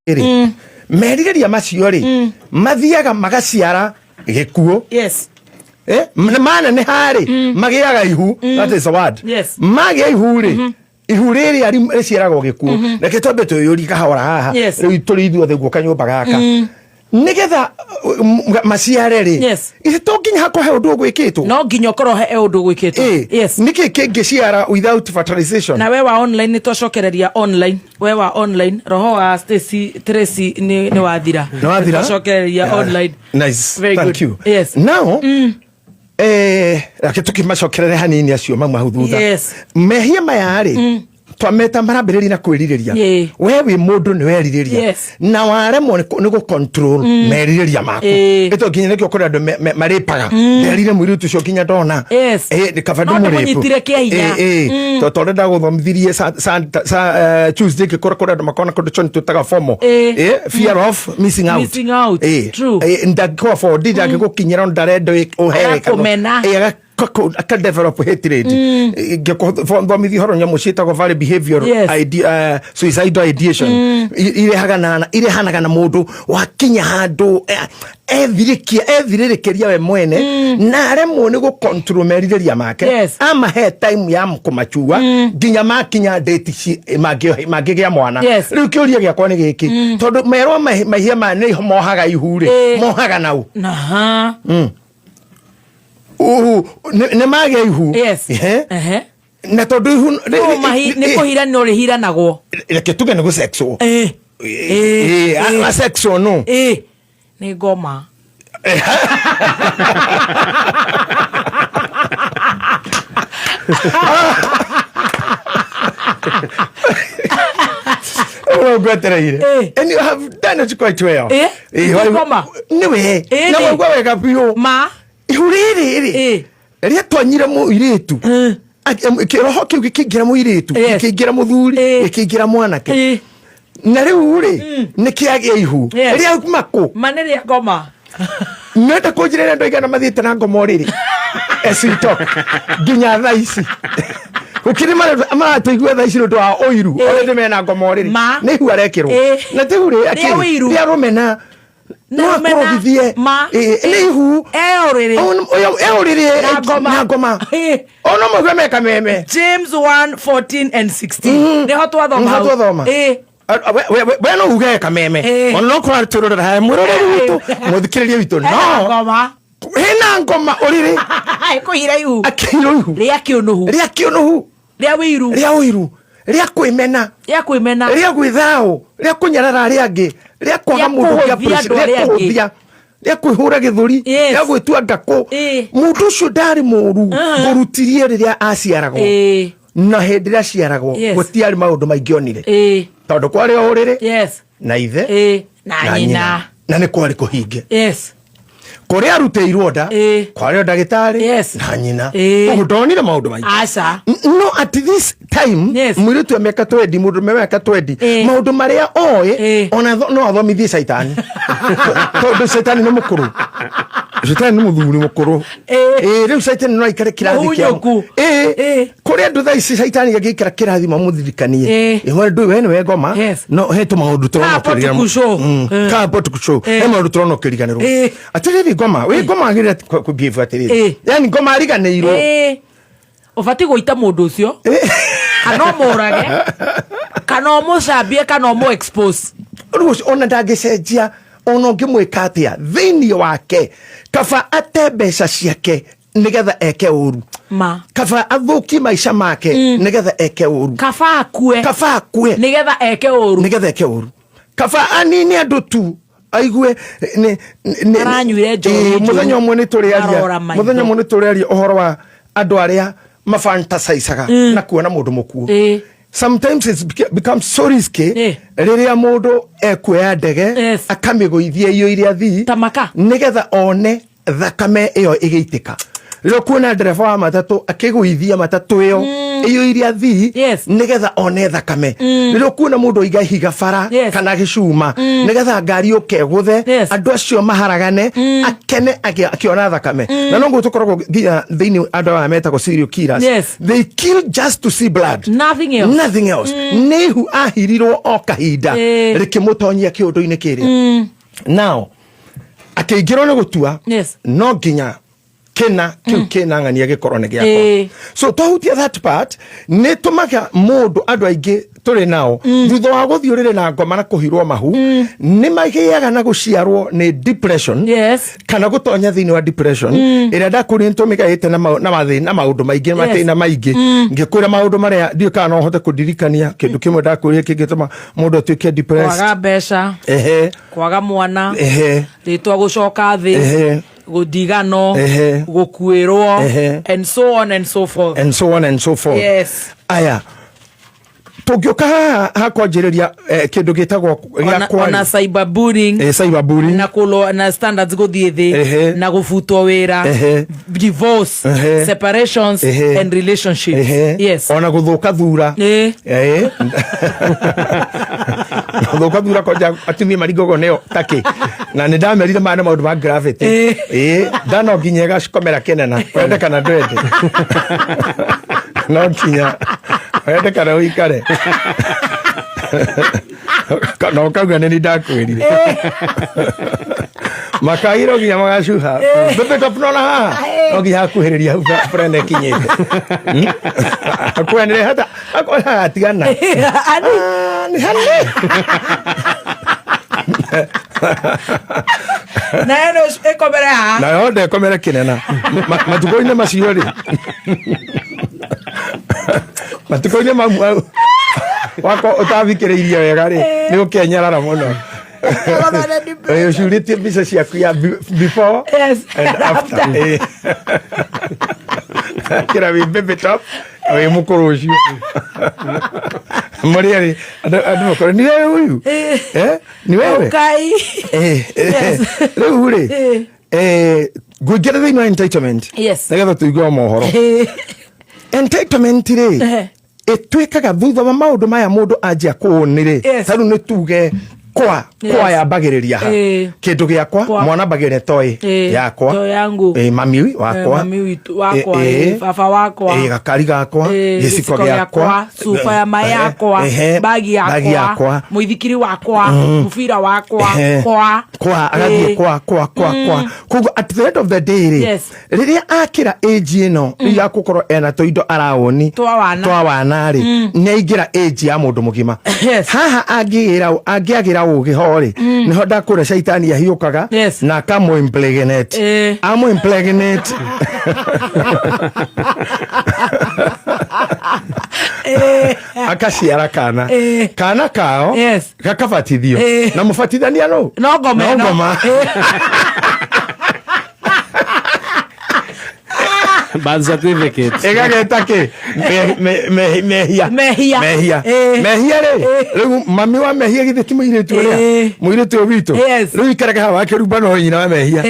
rĩ, merirĩria macio rĩ, mathiaga magaciara gĩkuũ. Maneneha rĩ, magĩaga ihu. That is a word. Magĩa ihu rĩ, ihu rĩrĩa rĩciaragwo gĩkuũ. Reke twambe twĩyũrie kahora haha. Rĩu tũrĩ ithuothe guo kanyũmba gaka, nĩgetha maciare rĩ, ithe to nginya hakorwo he ũndũ ũgwĩkĩtwo? No nginya ũkorwo he ũndũ gwĩkĩtwo. Nĩkĩ kĩngĩciara without fertilization? Na we wa online, nĩ twacokereria online. We wa online, roho wa Stacy Tracy nĩ wathira. Nĩ wathira? Twacokereria online. Nice. Very Thank good. you. Now, reke tukimacokerere hanini acio mamwe hau thutha. Mehia maya rĩ, twameta marambĩrĩria na kwĩrirĩria. We wĩ mũndũ nĩ werirĩria na waremwo nĩ gũ control merirĩria maku. Ĩto nginya nĩkĩo kũrĩ andũ marĩpaga, nderire mũirĩtu ũcio nginya ndona. Nĩ kaba No ndĩmũrĩpu. ndĩmũnyitire kĩa hinya. To ũrĩa ndagũthomithirie Tuesday, ngĩkora kũrĩ andũ makona kũndũ choni twĩtaga FOMO. Fear of missing out. Missing out. True. Ndangĩkũ afford, ndangĩgũkinyĩra, ndarenda ũheo. Arakũmena. Aka develop hatred. Ngĩkũthomithia ũhoro nyamũ ciĩtagwo valley behavior idea, suicidal ideation. Irehaga na irehanaga na mũndũ wakinya handũ ethirĩkia ethirĩrĩkĩria we mwene na aremwo nĩ gũ control merirĩria make. Amahe time ya kũmachua nginya makinya date mangĩgĩa mwana. Rĩu kĩũria gĩakwa nĩ gĩkĩ, tondũ merwo mahia maya nĩ mohaga ihu rĩ, mohaga nau? Naha. Uhu, nĩ magĩa ihu. Na tondũ ihu Nĩ kũhiranwo rĩhiranagwo. Reke tuge nĩ gũsexwo. Asexwo no. Nĩ ngoma. Ũguo ngwetereire. And you have done it quite well. Nĩ ngoma. Nĩwe. Na waigua wega biũ. Ma. Ihu rĩrĩ rĩ, rĩatonyire mũirĩtu. Kĩroho kĩu gĩkĩingĩra mũirĩtu, gĩkĩingĩra mũthuri, gĩkĩingĩra mwanake. Na rĩu rĩ, nĩ kĩagĩa ihu. Rĩauma kũ? Ma nĩ rĩa ngoma. Nenda kũnjĩrĩra andũ aigana mathiĩte na ngoma ũrĩrĩ as we talk nginya thaa ici gũkĩrĩ maratũigua thaa ici nĩ ũndũ wa ũiru. Already mena ngoma ũrĩrĩ. Ma. Nĩ ihu arekĩrwo. Na ti ihu rĩ, Rĩa ũiru. Rĩa rũmena. Na No rũmena. akorogithie. Ma. Nĩ ihu. E ũrĩrĩ. Ũyũ e ũrĩrĩ. Na ngoma. Na ngoma. Ona mũigue meka meme. James 1 14 and 16 nĩho twathoma Nĩho hau. twathoma. We no uge kameme. Ona no kũra tũrorera haya mwĩroreri witũ, mũthikĩrĩria witũ, Ena no ngoma. Hena ngoma ũrĩrĩ. Ĩkũhira ihu. Akĩhirwo ihu. Rĩa kĩũnũhu. Rĩa kĩũnũhu. Rĩa wĩiru. Rĩa ũiru, rĩa kwĩmena. Rĩa kwĩmena. Rĩa gwĩthaũ, rĩa kũnyarara arĩa angĩ, rĩa kwaga Rĩa mũndũ ũngĩ kũhũthia appreciate, andũ rĩa arĩa angĩ. kũhũthia, rĩa kwĩhũra gĩthũri, rĩa gwĩtua ngakũ. Mũndũ ũcio ndarĩ mũru. Ngũrutirie rĩrĩa aciaragwo na hĩndĩ ĩrĩa aciaragwo gũtiarĩ maũndũ maingĩ onire, tondũ kwarĩ o ũrĩrĩ na ithe na nyina. Na nĩ kwarĩ kũhinge kũrĩa arutĩirwo nda, kwarĩ o ndagĩtarĩ na nyina. Koguo ndonire maũndũ maingĩ. Aca. No at this time, mũirĩtu wa mĩaka 20, mũndũ wa mĩaka 20, maũndũ marĩa oĩ, ona no athomithie caitani, tondũ caitani nĩ mũkũrũ, caitani nĩ mũthuri mũkũrũ. Rĩu caitani no aikare kĩrathi kĩa Mũhunyũku. Kũrĩ andũ thaa ici caitani angĩikara kĩrathi mamũthirikanie. We ndũĩ, we nĩwe ngoma. No he tũmaũndũ tũrona Ka ũkĩriganĩrwo. potukusho. Ka potukusho. He maũndũ tũrona ũkĩriganĩrwo. Atĩrĩrĩ, ngoma wĩ ngoma agĩrĩra kũbehave atĩrĩrĩ, yani ngoma ariganĩirwo. Ũbatiĩ gũita mũndũ ũcio, kana ũmũrage, kana ũmũcambie, kana ũmũ expose. Rĩu ũcio ona ndangĩcenjia, ona ũngĩmwĩka atĩa thĩinĩ wake, kaba ate mbeca ciake nĩgetha eke ũru. Ma. Kaba athũkie maica make nĩgetha eke ũru. Kaba akue. Kaba akue. Nĩgetha eke ũru. Nĩgetha eke ũru. Kaba anine andũ tu aigue Aranyuire njohi njũru. Mũthenya ũmwe nĩ tũrĩaria Arora maitho. Mũthenya ũmwe nĩ tũrĩaria ũhoro wa andũ arĩa mafantasizaga na kuona mũndũ mũkuũ. Sometimes it's becomes so risky rĩrĩa mũndũ ekuoya ndege akamĩgũithia iyo iria thii Ta maka. nĩgetha one. Thakame ĩyo ĩgĩitĩka rĩrĩa kuona ndereba wa matatũ akĩgũithia matatũ ĩyo ĩiyũire athii nĩgetha one thakame, rĩrĩa kuona mũndũ aiga ihiga bara kana gĩcuma nĩgetha ngari yũke ĩgũthe andũ acio maharagane, akene akĩona thakame. Na noguo tũkoragwo nginya thĩinĩ andũ aya metagwo serial killers. They kill just to see blood. Nothing else. Nothing else. Nĩ ihu ahirirwo o kahinda rĩkĩmũtonyia kĩũndũ-inĩ kĩrĩa. Now akĩingĩrwo nĩ gũtua no nginya kĩna kĩu kĩna ng'ania gĩkorwo nĩ gĩakwa. So twahutia that part, nĩ tũmaga mũndũ andũ aingĩ tũrĩ nao thutha wa gũthiĩ ũrĩrĩ na ngoma na kũhirwo mahu, nĩ magĩaga na gũciarwo nĩ depression kana gũtonya thĩinĩ wa depression ĩrĩa ndakũria nĩ tũmĩgaĩte na mathĩna, maũndũ maingĩ, mathĩna maingĩ. Ngĩkwĩra maũndũ marĩa, ndiũĩ kana no hote kũndirikania kĩndũ kĩmwe ndakũria kĩngĩtũma mũndũ atuĩke depressed. Kwaga mbeca, kwaga mwana, rĩtwa gũcoka thĩ, gũndigano, gũkuĩrwo, and so on and so forth. And so on and so forth. Aya, tũngĩũka haha hakwanjĩrĩria kĩndũ gĩtagwo gĩa ona kwari cyberbullying, cyberbullying, na kũlwo na standards gũthiĩ thĩ, na gũbutwo wĩra, divorce, separations and relationships. Ona gũthũka thura. Gũthũka thura kwanja atumia maringagwo nĩyo takĩ, na nĩ ndamerire maya nĩ maũndũ ma gravity. Nda no nginya ĩgakomera kĩnena, wende kana ndwende, no nginya wende kana ũikare na ũkauga nĩ ni ndakwĩrire makairo nginya magacuha bebe top nona haha no nginya hakuhĩrĩria hau brand ĩkinyĩte. Hakuhĩ nĩ hata hakuhĩ hatigana. Ani. Ah, nĩ hanini. Na ĩno ĩkomere haha. Nayo ndekomere kĩnena. Matukũ-inĩ macio rĩ, matukũ-inĩ mau mau wakwa ũtathikĩrĩirie wega rĩ, nĩ ũkenyarara mũno. Ũcurĩtie mbica ciaku ya before and after. Kĩra wĩ baby top wĩ mũkũrũ ũcio mũrĩ erĩ, andũ makore ni wewe huyu. Ni wewe. Ũkai. Rĩu rĩ, ngũingĩra thĩinĩ wa entitlement nĩgetha tũigue mohoro. Entitlement rĩ, ĩtuĩkaga thutha wa maũndũ maya mũndũ anjia kũũnĩ rĩ. Ta rĩu nĩ tuge kwa kwa yambagĩrĩria ha kĩndũ gĩakwa. Kwa. Mwana ambagĩrĩria toy yakwa. Toy yangu. Mami wakwa. Mami witũ wakwa, baba wakwa, gakari gakwa, gĩciko gĩciko gĩakwa, cuba ya maĩ yakwa, bagi bagi yakwa, yakwa, mũithikiri wakwa, mũbira wakwa, kwa kwa agathiĩ kwa kwa kwa kwa. Koguo at the end of the day rĩ, rĩrĩa akĩra age ĩno rĩu ya gũkorwo ena tũindo arawoni Twa wana. Twa wana rĩ, nĩ aingĩra age ya mũndũ mũgima. Haha angĩagĩra ũgĩ ho rĩ, nĩho ndakũra caitani ahiũkaga na akamũ impregnate. Amũ impregnate akaciara kana kana kao gakabatithio na mũbatithania nũ? No ngoma No ĩno. ngoma. Birth certificate. Ĩgageta kĩ? Mehia. Mehia. Mehia. Mehia rĩ, rĩu mami wa mehia githĩ ti mũirĩtu ũrĩa mũirĩtu ũyũ witũ? Rĩu ikarage haha wakĩrumba no nyina wa mehia.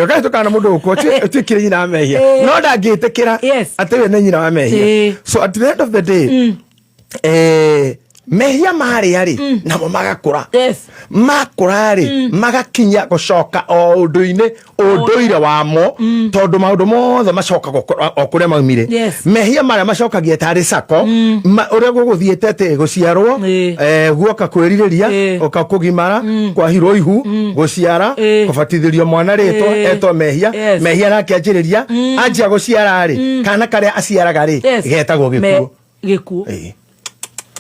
Ũkahĩtũkana na mũndũ gũkũ ũtuĩkire nyina wa mehia, no ndangĩtĩkĩra atĩ we nĩ nyina wa mehia. So at the end of the day, mehia marĩa rĩ, namo magakũra. Makũra rĩ, magakinya gũcoka o ũndũ-inĩ ũndũire wamo, tondũ maũndũ mothe macokaga o kũrĩa maumire. Mehia marĩa macokagia tarĩ sako ũrĩa gũgũthiĩte atĩ gũciarwo, guoka kwĩrirĩria, ũka kũgimara, kwahirwo ihu, gũciara, kũbatithĩrio mwana rĩtwa, etwo mehia. Mehia nake anjĩrĩria anjia gũciara rĩ, kana karĩa aciaraga rĩ, getagwo gĩkuũ. Gĩkuũ.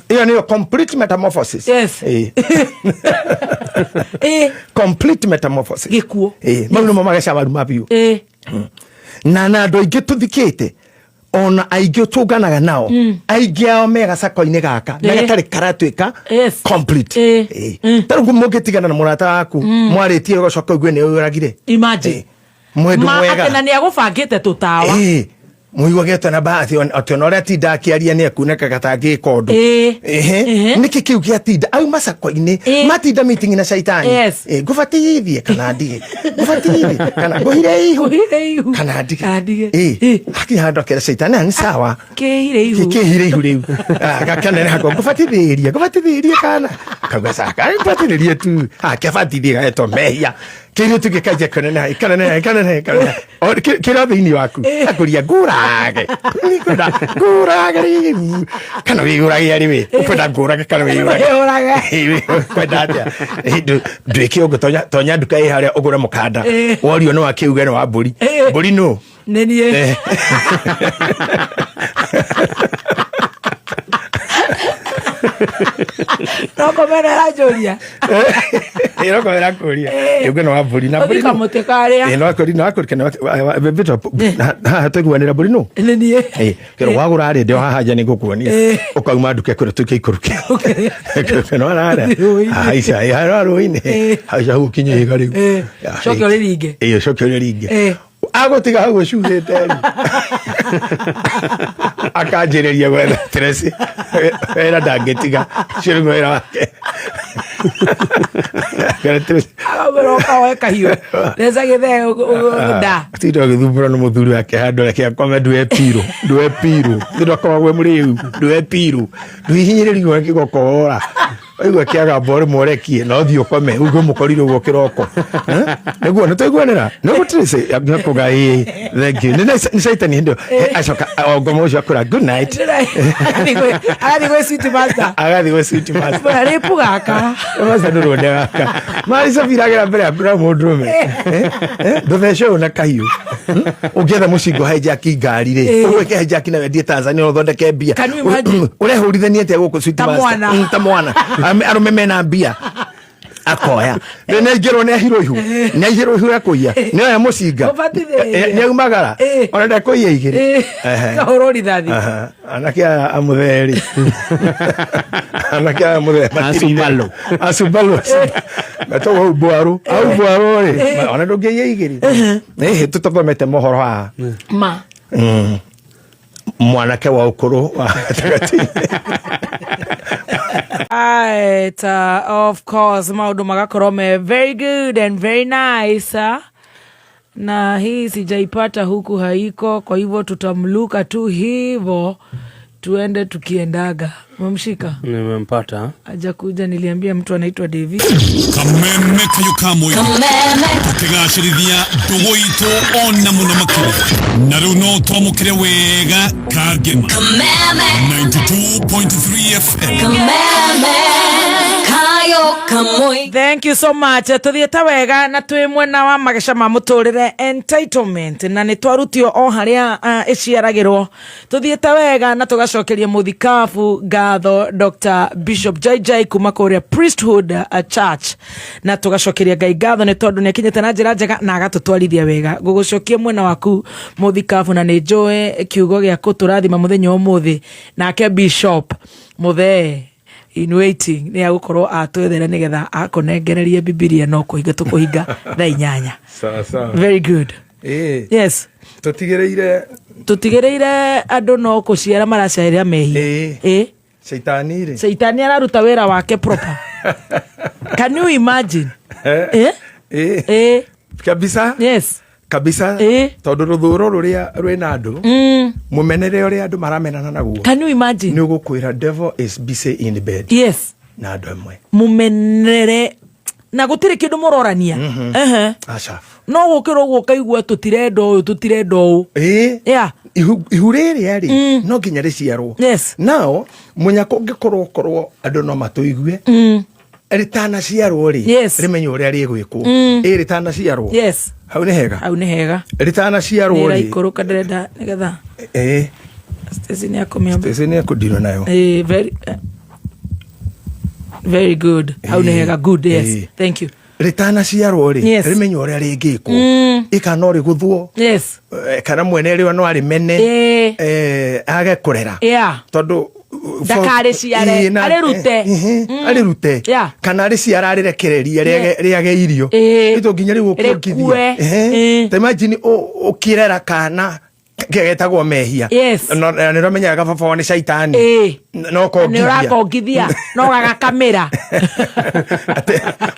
Ĩyo nĩyo complete metamorphosis. Complete metamorphosis. Gĩkuũ. Mau nĩmo mageca waru mabiũ. Na andũ aingĩ tũthikĩte, ona aingĩ tũnganaga nao, aingĩ ao me gacako-inĩ gaka na gatarĩ karatuĩka complete. Ta rĩu mũngĩtigana na mũrata waku mwarĩtie, ũgacoka ũigue nĩ ũragire Imagine. Mwendũ Ma mwega. Atĩ na nĩ agũbangĩte tũtawa. Mũiguage na bahati atĩ ona ũrĩa atinda akĩaria nĩ ekunekaga atangĩka ũndũ. Ehe. Nĩkĩ kĩu gĩatinda auma sako-inĩ? Matinda meeting na caitani. Ngũbatithie kana ndige, ngũbatithie kana ngũhire ihu? Ngũhire ihu. Kana ndige? Kana ndige. Hakinya handũ akera caitani, "Ah, nĩ sawa." Kĩhire ihu. Kĩhire ihu rĩu. Ah, gakaneneha ko ngũbatithĩrie, ngũbatithĩrie kana kauga caka ngũbatithĩrie tu. Ah, kĩabatithie gaetwo mehia kĩirĩtu gĩkanjia kũneneha, ikaneneha, ikaneneha, ikaneneha. O, kĩrĩ o thĩinĩ waku. Akũria ngũrage. Ngwenda ngũrage rĩu kana wĩyũrage arĩ we ũkwenda ngũrage kana wĩyũrage? Wĩyũrage. Kwenda atĩa? Ndwĩke ũguo, tonya tonya nduka ĩ harĩa ũgũre mũkanda. Worio nĩ wakĩuge nĩ wa mbũri. Mbũri nũ? Nĩ niĩ. No komena aranjũria. Ĩroko ĩrakũria uge nĩ wa mbũri na mbũri Ũthi nũ? kamũtĩ karĩa. No akũri no akũri kana haha tũiguanĩra mbũri nũ? Nĩ niĩ. Kĩro wagũra rĩ, ndĩ haha nja nĩ ngũkuonia. Ũkauma nduka ĩkwĩra tũike ikũrũke no harĩa. Rũĩ-inĩ. Haica harĩa rũĩ-inĩ. Haica hau ũkinye ihiga rĩu. Ya, Coke ũrĩringe. Ũcoke ũrĩringe. Agũtiga hau ũcuhĩte rĩ, akanjĩrĩria gwetha Tracy wĩra ndangĩtiga ũcio nĩguo wĩra wake. Akera Tracy, Akamwĩra ũkaoe kahiũ theca gĩthee nda. Tinda agĩthumbũra nĩ mũthuri wake handũ reke akome, ndue piru, ndue piru, tinda akoragwo mũrĩu, ndue piru, ndwihinyĩrĩrio kĩgokora waigua kĩagamba ũrĩ mũrekie no thiĩ ũkome uge mũkorire ũguo kĩroko. Eh? Nĩguo nĩ twaiguanĩra nĩguo Tracy akũga ĩĩ thank you nĩ caitani hĩndĩ ĩyo. Acoka o ngoma ũcio akũra good night. Agathiĩ gwĩ sweet master. Agathiĩ gwĩ sweet master. Bwana rĩpu gaka. Master ndũrũne gaka mari cabiragĩra mbere yaku na mũndũrũme ndũthece ũyũ na kahiũ. Ũngĩetha mũcingo hijack ngari rĩ, ũgwĩke hijack na wendie Tanzania ũthondeke mbia. Can you imagine? Ũrehũrithania atĩa gũkũ sweet Ta master? mwana. Ta mwana. Arũme mena mbia akoya nĩ aingĩrwo nĩ ahirwo ihu, nĩ aihirwo ihu rĩa kũiya, nĩ oya mũcinga. Ũbatithĩrie. Nĩ aumagara. Ona ndekũiya igĩrĩ. Kahũrwo rithathi. Aha. Anake aya amũtheri, anake aya mũthee Asumbalo. Asumbalo metagwo au mbwaru, au mbwaru rĩ, ona ndũngĩiya igĩrĩ. Ĩhĩ tũtathomete mohoro haha. Ma. Mwanake wa ũkũrũ wa gatagatĩ. Right, of course maũndũ magakorwo me very good and very nice, ah. Na hii sijaipata huku, haiko, kwa hivyo tutamluka tu hivo tuende tukiendaga. Umemshika? Nimempata. Hajakuja. Niliambia mtu anaitwa David. Kameme kayo kamwe tukigacĩrithia ndũgũ itũ ona mũno makĩria na rĩu no twamũkĩre wega kangema 92.3 FM. Kayo kamwe. Thank you so much. Tuthiĩte wega na twĩ mwena wa mageca ma mũtũrĩre, entitlement, na nĩ twarutio o harĩa ĩciaragĩrwo. Tuthiĩte wega na tũgacokeria mũthikabu ngatho Dr Bishop JJ kuma kũrĩa Priesthood Church, na tũgacokeria Ngai ngatho nĩ tondũ nĩ akinyĩte na njĩra njega na agatũtwarithia wega. Ngũgũcokia mwena waku mũthikabu, na nĩ njũĩ kiugo gĩa kũtũrathima mũthenya wa ũmũthĩ nake Bishop Mũthee in waiting nĩ agũkorwo atwethere nĩgetha akũnengererie Bibilia no kũhinga tũkũhinga thaa 8. Sawa sawa. Very good. Yes. Tũtigĩrĩire. Tũtigĩrĩire andũ no kũciara maraciarĩra mehia. Caitani rĩ. Caitani araruta wĩra wake proper. Can you imagine? Kabisa. Kabisa. Tondũ rũthũro rũrĩa rwĩna andũ, mũmenere ũrĩa andũ maramenana naguo. Can you imagine? Nĩ ũgũkwĩra devil is busy in bed na andũ amwe. Mũmenere na gũtirĩ kĩndũ mũrorania. Ehe. Aca. No gũkĩra ũguo ũkaigua tũtirenda ũyũ, tũtirenda ũũ. Ihu rĩrĩa rĩ, no nginya rĩciarwo. Nao mũnyaka ũngĩkorwo korwo andũ no matũigue rĩtanaciarwo rĩ, rĩmenye ũrĩa rĩgwĩkwo. Rĩtanaciarwo. Hau nĩ hega. Hau nĩ hega. Rĩtanaciarwo rĩ. Nĩraikũrũka, ndĩrenda nĩgetha Stacy nĩ akũmĩamba. Stacy nĩ ekũndirwo nayo. Very very good. Hau nĩ hega, good, yes. Thank you. Rĩtanaciarwo rĩ, rĩmenye ũrĩa rĩngĩkwo, ĩka no rĩgũthwo, kana mwene rĩo no arĩmene, age kũrera tondũ Ndakarĩciare, arĩrute. Arĩrute kana arĩciara arĩrekererie rĩage irio. Ito nginya rĩu ũkĩongithia. Rĩkue. Ta imagine ũkĩrera kana. Getagwo mehia. Yes. No, na nĩ ũramenyaga baba wao nĩ caitani. No Nĩ kongithia. ũrakongithia no gagakamĩra.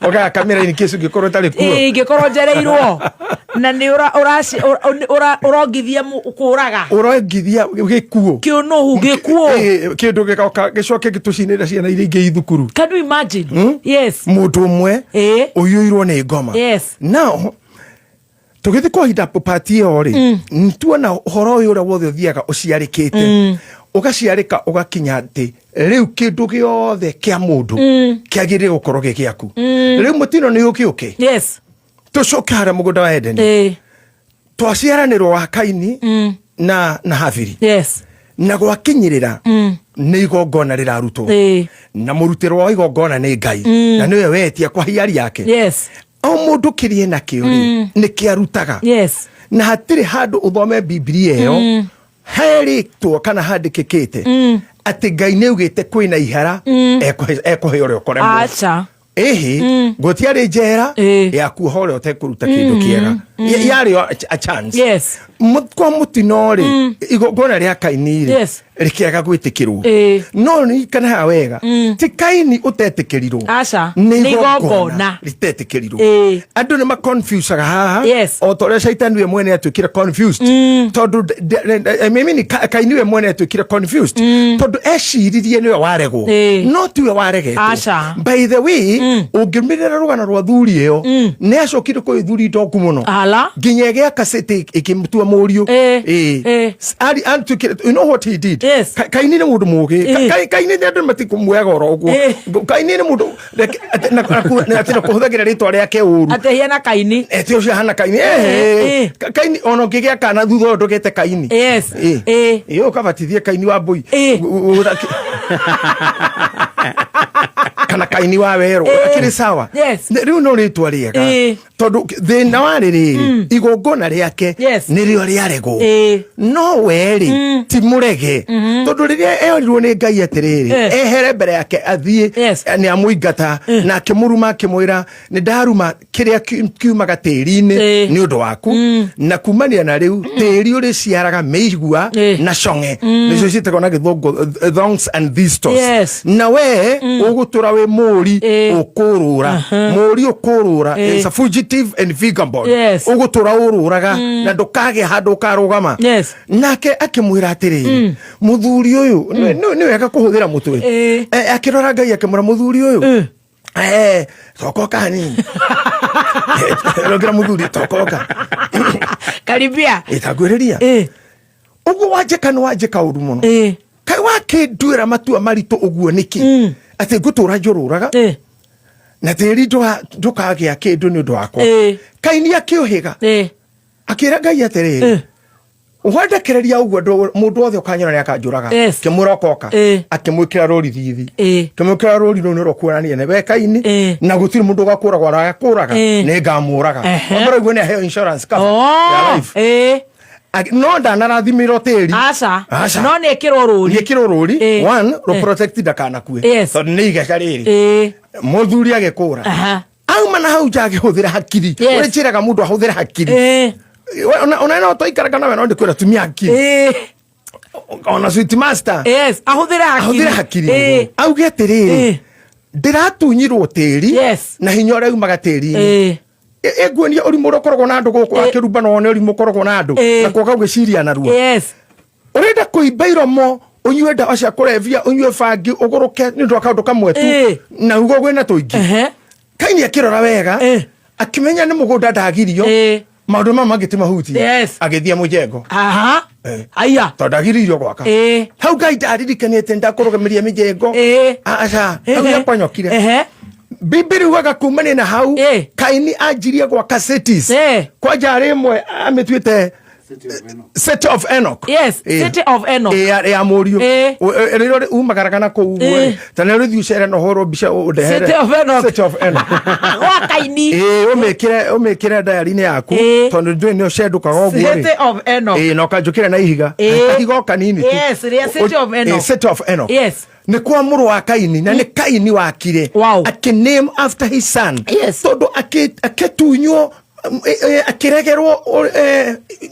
Ũgagakamĩra in case ũngĩkorwo ũtarĩ kuo. Ĩĩ, ingĩkorwo njereirwo na nĩ ũrongithia kũraga. Ũrongithia gĩkuũ. Kĩũnũhu gĩkuũ. Ĩĩ, kĩndũ gĩgoka gĩcoke gĩtũcinĩre ciana iria ingĩ i thukuru. Can you imagine? Yes. Mũndũ ũmwe ũiyũirwo nĩ ngoma. Now tũgĩthiĩ kwa ihinda pati ĩyo rĩ, nĩtuona ũhoro ũyũ ũrĩa wothe ũthiaga ũciarĩkĩte, ũgaciarĩka ũgakinya atĩ rĩu kĩndũ gĩothe kĩa mũndũ kĩagĩrĩire gũkorwo gĩ gĩaku. Rĩu mũtino nĩ ũkĩũke. Tũcoke harĩa mũgũnda wa Edeni. Twaciaranĩrwo wa Kaini na Habili. Na gwakinyĩrĩra nĩ igongona rĩrarutwo, na mũrutĩrwo wa igongona nĩ Ngai, na nĩwe wetia kwa hiari yake. O mũndũ kĩrĩa nakĩo rĩ, nĩ kĩarutaga. Na hatirĩ handũ ũthome Bibilia ĩyo herĩtwo kana handĩkĩkĩte atĩ Ngai nĩ augĩte kwĩna ihara ekũhe ũrĩa ũkoremwo. Aca. Ĩhĩ, gũtiarĩ njera ya kuoha ũrĩa ũtekũruta kĩndũ kĩega. Yarĩ o a chance. Kwa mũtino rĩ, igongona rĩa Kaini rĩ, rĩkĩaga gwĩtĩkĩrwo. No ririkana haha wega, ti Kaini ũtetĩkĩrirwo. Aca. Nĩ Nĩ igongona igongona. rĩtetĩkĩrirwo. Andũ nĩ maconfusaga haha. O ta ũrĩa Shaitani we mwene atuĩkire confused, tondũ mimi ni Kaini we mwene atuĩkire confused, tondũ eciririe nĩwe waregwo, no tiwe waregetwo. Aca. By the way, ũngĩrũmĩrĩra rũgano rwa thuri ĩyo, nĩ acokire kũrĩ thuri ndoku mũno. Ala. Nginya ĩgĩaka city ĩkĩmũtua mũriũ. Atuĩkire, you know what he did? Yes. Kaini nĩ mũndũ mũgĩ. Kaini nĩ andũ matikũmuoyaga oro ũguo. Kaini nĩ mũndũ atĩ na kũhũthagĩra rĩtwa rĩake ũru. Atĩ hiana Kaini. Eti ũcio ahana Kaini. Kaini ona ũngĩgĩa kana thutha ũyũ ndũgete Kaini. Ĩ, ũkabatithie Kaini wa mbũi. Kana Kaini wa werũ. Akĩrĩ sawa. Rĩu no rĩtwa rĩega. Tondũ thĩna warĩ rĩrĩ, igongona rĩake nĩrĩo rĩaregwo. No we rĩ, ti mũrege, tondũ rĩrĩa eorirwo nĩ Ngai atĩrĩrĩ, ehere mbere yake athiĩ, nĩ amũingata na akĩmũruma, akĩmwĩra, nĩ ndaruma kĩrĩa kiumaga tĩri-inĩ nĩ ũndũ waku, na kumania na rĩu tĩri ũrĩciaraga mĩigua na cong'e, nĩcio ciĩtagwo na gĩthũngũ thorns and thistles. Na we ũgũtũra wĩ mũri ũkũrũra, mũri ũkũrũra. It's a fugitive and vagabond. Ũgũtũra ũrũraga na ndũkagĩa handũ ũkarũgama. Nake akĩmwĩra atĩrĩrĩ, mũthuri ũyũ, nĩ wega kũhũthĩra mũtwe. Akĩrora Ngai akĩmwĩra, mũthuri ũyũ, tokoka hanini. Rogera mũthuri, tokoka. Karibia. Ĩtangwĩrĩria ũguo wanjĩka nĩ wanjĩka ũru mũno. Kaĩ wakĩnduĩra matua maritũ ũguo nĩkĩ, atĩ ngũtũra njũrũraga na tĩri ndũkagĩa kĩndũ nĩ ũndũ wakwa? Kaini akĩũhĩga, akĩra Ngai atĩrĩrĩ, wandekereria ũguo, mũndũ wothe ũkanyona nĩ akanjũraga. Kĩmwĩra ũkoka. Akĩmwĩkĩra rũri thithi. Kĩmwĩkĩra rũri rũu nĩ rũkuonania nĩ we Kaini, na gũtirĩ mũndũ ũgakũragwo, ona agakũraga nĩ ngamũraga. Wambere ũguo nĩ aheo insurance cover ya life. No ndanarathimĩrwo tĩri. Aca. Aca. No nĩ ĩkĩrwo rũri. Nĩkĩrwo rũri. One, rũ protect ndakanakue, tondũ nĩ igeca rĩrĩ. Mũthuri agĩkũra, auma na hau nja akĩhũthĩra hakiri. Ũrĩa njĩraga mũndũ ahũthĩre hakiri. Ona no twaikaraga nawe, no ndĩkwĩra tumia hakiri. Ona sweet master. Yes, ahũthĩre hakiri. Ahũthĩre hakiri. Auge atĩrĩrĩ, ndĩratunyirwo tĩri na hinya ũrĩa umaga tĩri-inĩ. Ĩnguonia ũrimũ ũrĩa ũkoragwo na andũ gũkũ akĩrumba, na wone ũrimũ ũkoragwo na andũ na kwaga gwĩciria narua. Ũrenda kũimba iromo, ũnyue ndawa cia kũrebia, ũnyue bangi, ũgũrũke nĩ ũndũ wa kaũndũ kamwe tu, na ugo gwĩna tũingĩ. Kaini akĩrora wega, akĩmenya nĩ mũgũnda ndagirio, maũndũ maya mangĩ ti mahutie. Agĩthiĩ mũjengo. Aya. Tondũ ndagiririo gwaka. Hau Ngai ndaririkanĩte ndakũrũgamĩria mĩjengo. Aca, hau nĩaponyokire. Bibiri ugaga kumania na hau, Kaini anjirie gwaka cities. Kwanja harĩ ĩmwe amĩtuĩte City of Enoch. Yes, City of Enoch. Ya mũriũ. Rĩrĩa umagaraga na kũu ũguo rĩ, ta nĩ rĩthiĩ ũcere na ũhũrwo mbica ũndehere. City of Enoch. City of Enoch. Gwa Kaini. Ĩĩ, ũmĩkĩre diary-inĩ yaku, tondũ ndũĩ nĩ ũcendũkaga ũguo rĩ. City of Enoch. Ĩĩ, na ũkanjũkĩra na ihiga. Kahiga o kanini tu. Yes, rĩa City of Enoch. City of Enoch. Nĩ kwa mũrũ wa Kaini, na nĩ Kaini wakire. Akĩ name after his son. Tondũ akĩtunywo Akĩregerwo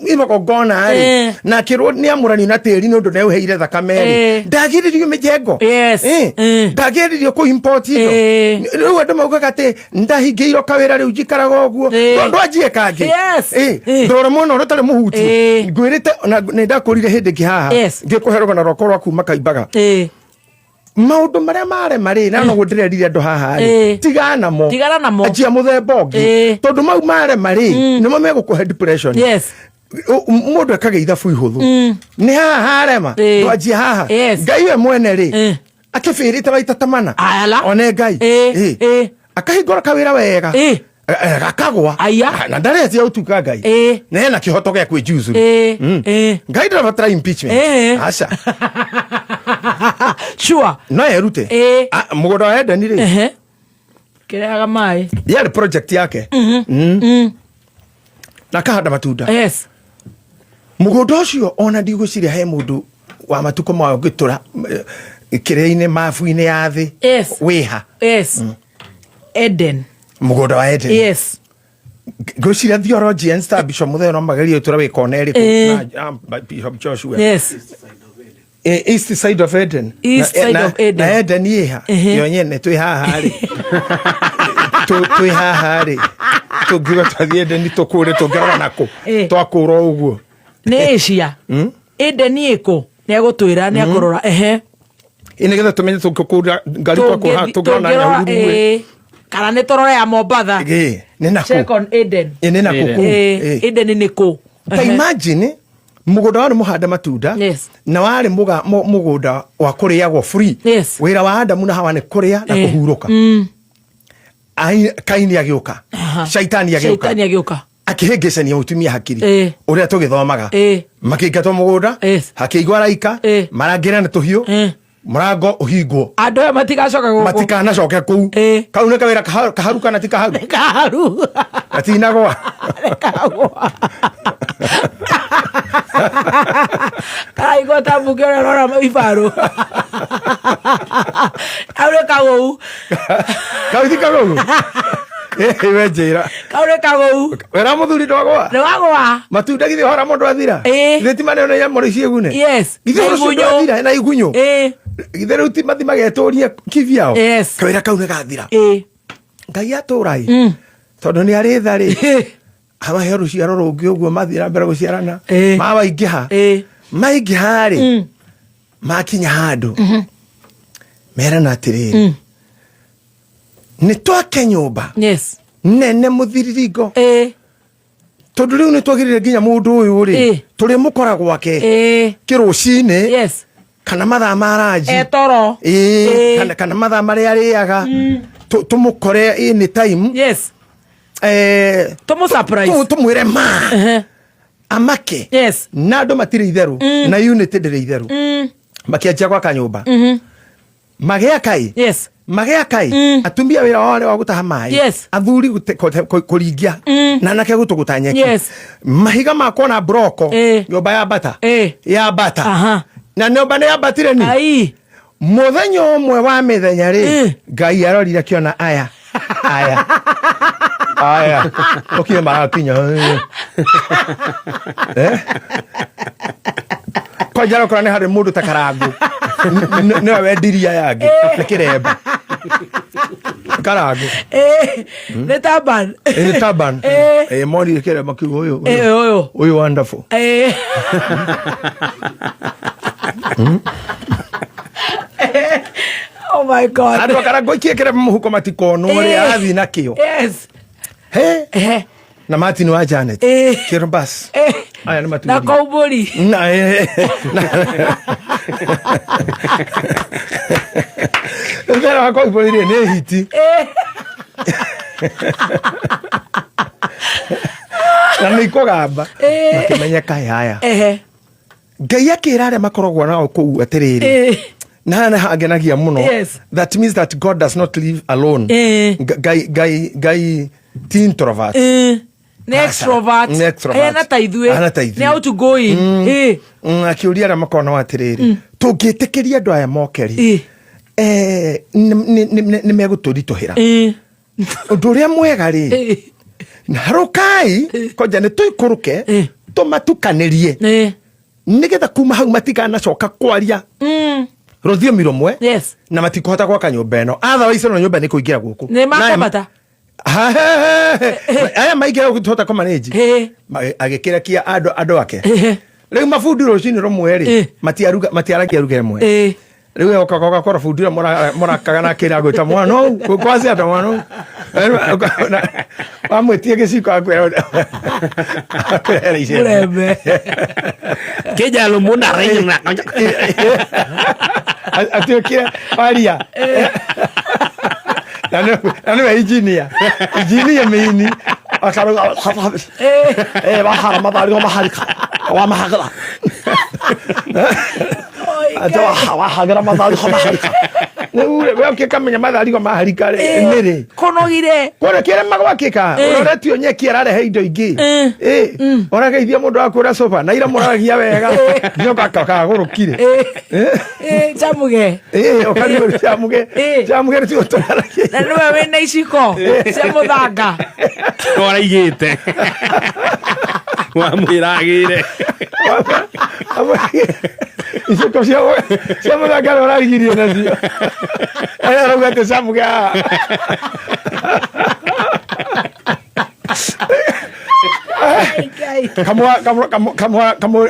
igongona rĩ, na akĩrwo nĩ amũranio na tĩri nĩ ũndũ nĩ auheire thakame rĩ, ndagiririo mĩjengo. Ndagiririo kũ import indo. Rĩu andũ maugaga atĩ ndahingĩirwo kawĩra, rĩu njikaraga ũguo. Tondũ anjie kangĩ. Ndũrore mwena ũrĩa ũtarĩ mũhutie. Ngwĩrĩte na nĩ ndakũrire hĩndĩ ĩngĩ haha, ngĩkũhe rũgano rwakwa rwa kuma Kaimbaga. Maũndũ marĩa marema rĩ, na noguo ndĩrerire andũ haha rĩ, tigana namo. Tigana namo. Anjia mũthemba ũngĩ, tondũ mau marema rĩ, nĩmo megũkũhe depression. Mũndũ ekaga ithabu ihũthũ, nĩ haha harema, ndwanjia haha. Ngai we mwene rĩ, akĩbĩrĩte maita ta mana. Ala. One Ngai. Akahingũra kawĩra wega, gakagwa. Aya. Na ndaretia ũtuka Ngai na ena kĩhoto gĩa kwĩnjuzuru. Ngai ndarabatara impeachment. Aca. No erute. Ah, mũgũnda wa Edeni rĩ, Kĩrehaga maĩ. Yarĩ project yake. Na akahanda matunda. Mũgũnda ũcio ona ndigwĩciria he mũndũ wa matukũ maya ũngĩtũra kĩrĩa-inĩ, mabu-inĩ ya thĩ wĩha. Yes, Eden. Mũgũnda wa Eden. Ngwĩciria theologians ta Bishop Muthee no magerie gũtũra wĩ kona ĩrĩkũ, na Bishop Joshua. East side of Eden. East side of Eden. Na Eden ĩha yo nyene twĩ haha rĩ, twĩ haha rĩ, tũngiuga twathiĩ Eden tũkũre, tũngĩrora nakũ? Twakũra ũguo. Nĩ Asia Eden ĩkũ? Nĩ agũtwĩra, nĩ akũrora, ehe. Ĩ nĩgetha tũmenye tũngĩkũra ngari twakũra tũngĩrora na Tũngĩrora, Nyahururu ĩ. Kana nĩ tũrore ya Mombatha. Ĩ, nĩ nakũ? Check on Eden. Ĩ, nĩ nakũ kũu? Eden nĩ kũ? Ta imagine mũgũnda warĩ mũhande matunda, na warĩ mũgũnda wa kũrĩagwo free. Wĩra wa Adamu na Hawa nĩ kũrĩa na kũhurũka. Kaini agĩũka, Shaitani agĩũka, Shaitani agĩũka, akĩhĩngĩcania mũtumia hakiri, ũrĩa tũgĩthomaga. Makĩingatwo mũgũnda. Hakĩigwo araika marangĩra na tũhiũ, mũrango ũhingwo. Andũ aya matigacoka gũkũ. Matikanacoke kũu. Kau nĩ kawĩra kaharu kana ti kaharu? Kaharu. Gatinagwa. Kagwa karaigua ta mbunge ũrĩa ũrora ibarũ kau nĩ kagũu. Kau ti kagũu. We njĩra. Kau nĩ kagũu. Wĩra mũthuri ndwagwa. Nĩ wagwa. Matunda githĩ hora mũndũ athira. Githĩ ti maneno ya mũrĩ ciĩgune? Yes. Githĩ Na ũhoro ũcio igunyũ. ndwathira na igunyũ? Githĩ rĩu ti mathi magetũrie kivyao? Yes. Kawĩra kau nĩ gathira. Ngai atũra ĩ, tondũ nĩ arĩ tha rĩ, amahe rũciaro rũngĩ ũguo mathiĩ na mbere gũciarana. Mawaingĩha, maingĩha rĩ, makinya handũ merana atĩrĩrĩ, nĩ twake nyũmba nene mũthiriringo, tondũ rĩu nĩ twagĩrĩire nginya mũndũ ũyũ rĩ, tũrĩ mũkora gwake kĩrũcinĩ kana mathaa ma ranji Etoro. Kana mathaa marĩa arĩaga, tũmũkore any time. Tũmũ surprise. Tũmwĩre ma amake. Na andũ matirĩ itherũ, na unity ndĩrĩ itherũ. Makĩanjia gwaka nyũmba, magĩaka ĩ, magĩaka ĩ, atumia wĩra wao warĩ wa gũtaha maĩ, athuri kũringia, na anake gũtũgũta nyeki. Mahiga makwo na broko. Nyũmba ya mbata, ya mbata. Na nyũmba nĩ yambatire ni Ai. Mũthenya ũmwe wa mĩthenya rĩ, Ngai arorire akĩona aya aya aya ũkinya marakinya. Eh? Kwanja rokora nĩ harĩ mũndũ ta Karangũ. Nĩwe wendirie aya angĩ nĩ kĩremba Karangũ. Nĩ taban. Nĩ taban. Monire kĩremba kiugo ũyũ. Ũyũ. Ũyũ wonderful. Oh my God. Andũ akarangũ aikie kĩremba mũhuko matikonwo rĩ, arathiĩ nakĩo. He na Martin wa Janet. Kĩro bas. Aya nĩ Na matuĩria. kombũri. Na Thera wa kombũri rĩ, nĩ hiti. Na nĩ ikũgamba. Makĩmenyeka aya. Ngai akĩra arĩa makoragwo nao kũu atĩrĩrĩ, na haha nĩ hangenagia mũno. That means that God does not live alone. Ngai Ngai Ngai ti introvert. Nĩ extrovert. Nĩ extrovert. Ahana ta ithuĩ. Ahana ta ithuĩ. Nĩ outgoing. Akĩũria arĩa makoragwo nao atĩrĩrĩ, tũngĩtĩkĩria andũ aya moke rĩ, nĩ megũtũritũhĩra. Ũndũ ũrĩa mwega rĩ, Harũkai konja nĩ tũikũrũke, tũmatukanĩrie, nĩgetha kuma hau matikanacoka kwaria rũthiomi rũmwe, na matikũhota gwaka nyũmba ĩno, otherwise ĩno nyũmba nĩ kũingĩra gũkũ. Nĩ makwambata. Aya maingĩra gũkũ tũhota kũmanĩnji. Agĩkĩrekia andũ ake. Rĩu mabundi rũcinĩ rũmwe rĩ, matiaragia ruga ĩmwe. Rĩu okaga ũgakora bundi ũrĩa mũrakaga na kĩra gwĩta mwana ũũ kwaci ata mwana ũũ wamwĩtie gĩciko akwĩra akwĩra. Mũrembe. Kijalo muna reina. Atuĩkire waria na nĩwe injinia mĩini akarauga bahara matharigo maharika wa mahagara ate wahagĩra matharigo maharika rĩu we ũkĩkamenya matharigo maharika rĩ nĩ rĩ. Kũnogire. Kũrĩa kĩrema gwakĩka, ũroretio nyeki ararehe indo ingĩ. Ĩ ũrageithia mũndũ akwĩra sofa na ira mũraragia wega nyoka kagũrũkire. Chamuge. Ĩ ũkarigwo chamuge. Chamuge nĩtio tũraragia. Na nĩwe wĩna iciko cia mũthanga. Waraigĩte. Wamwĩra agĩre. Iciko cia mũthanga nĩ ũrarigirie nacio aya arauga atĩ chamuge haha. Ngai.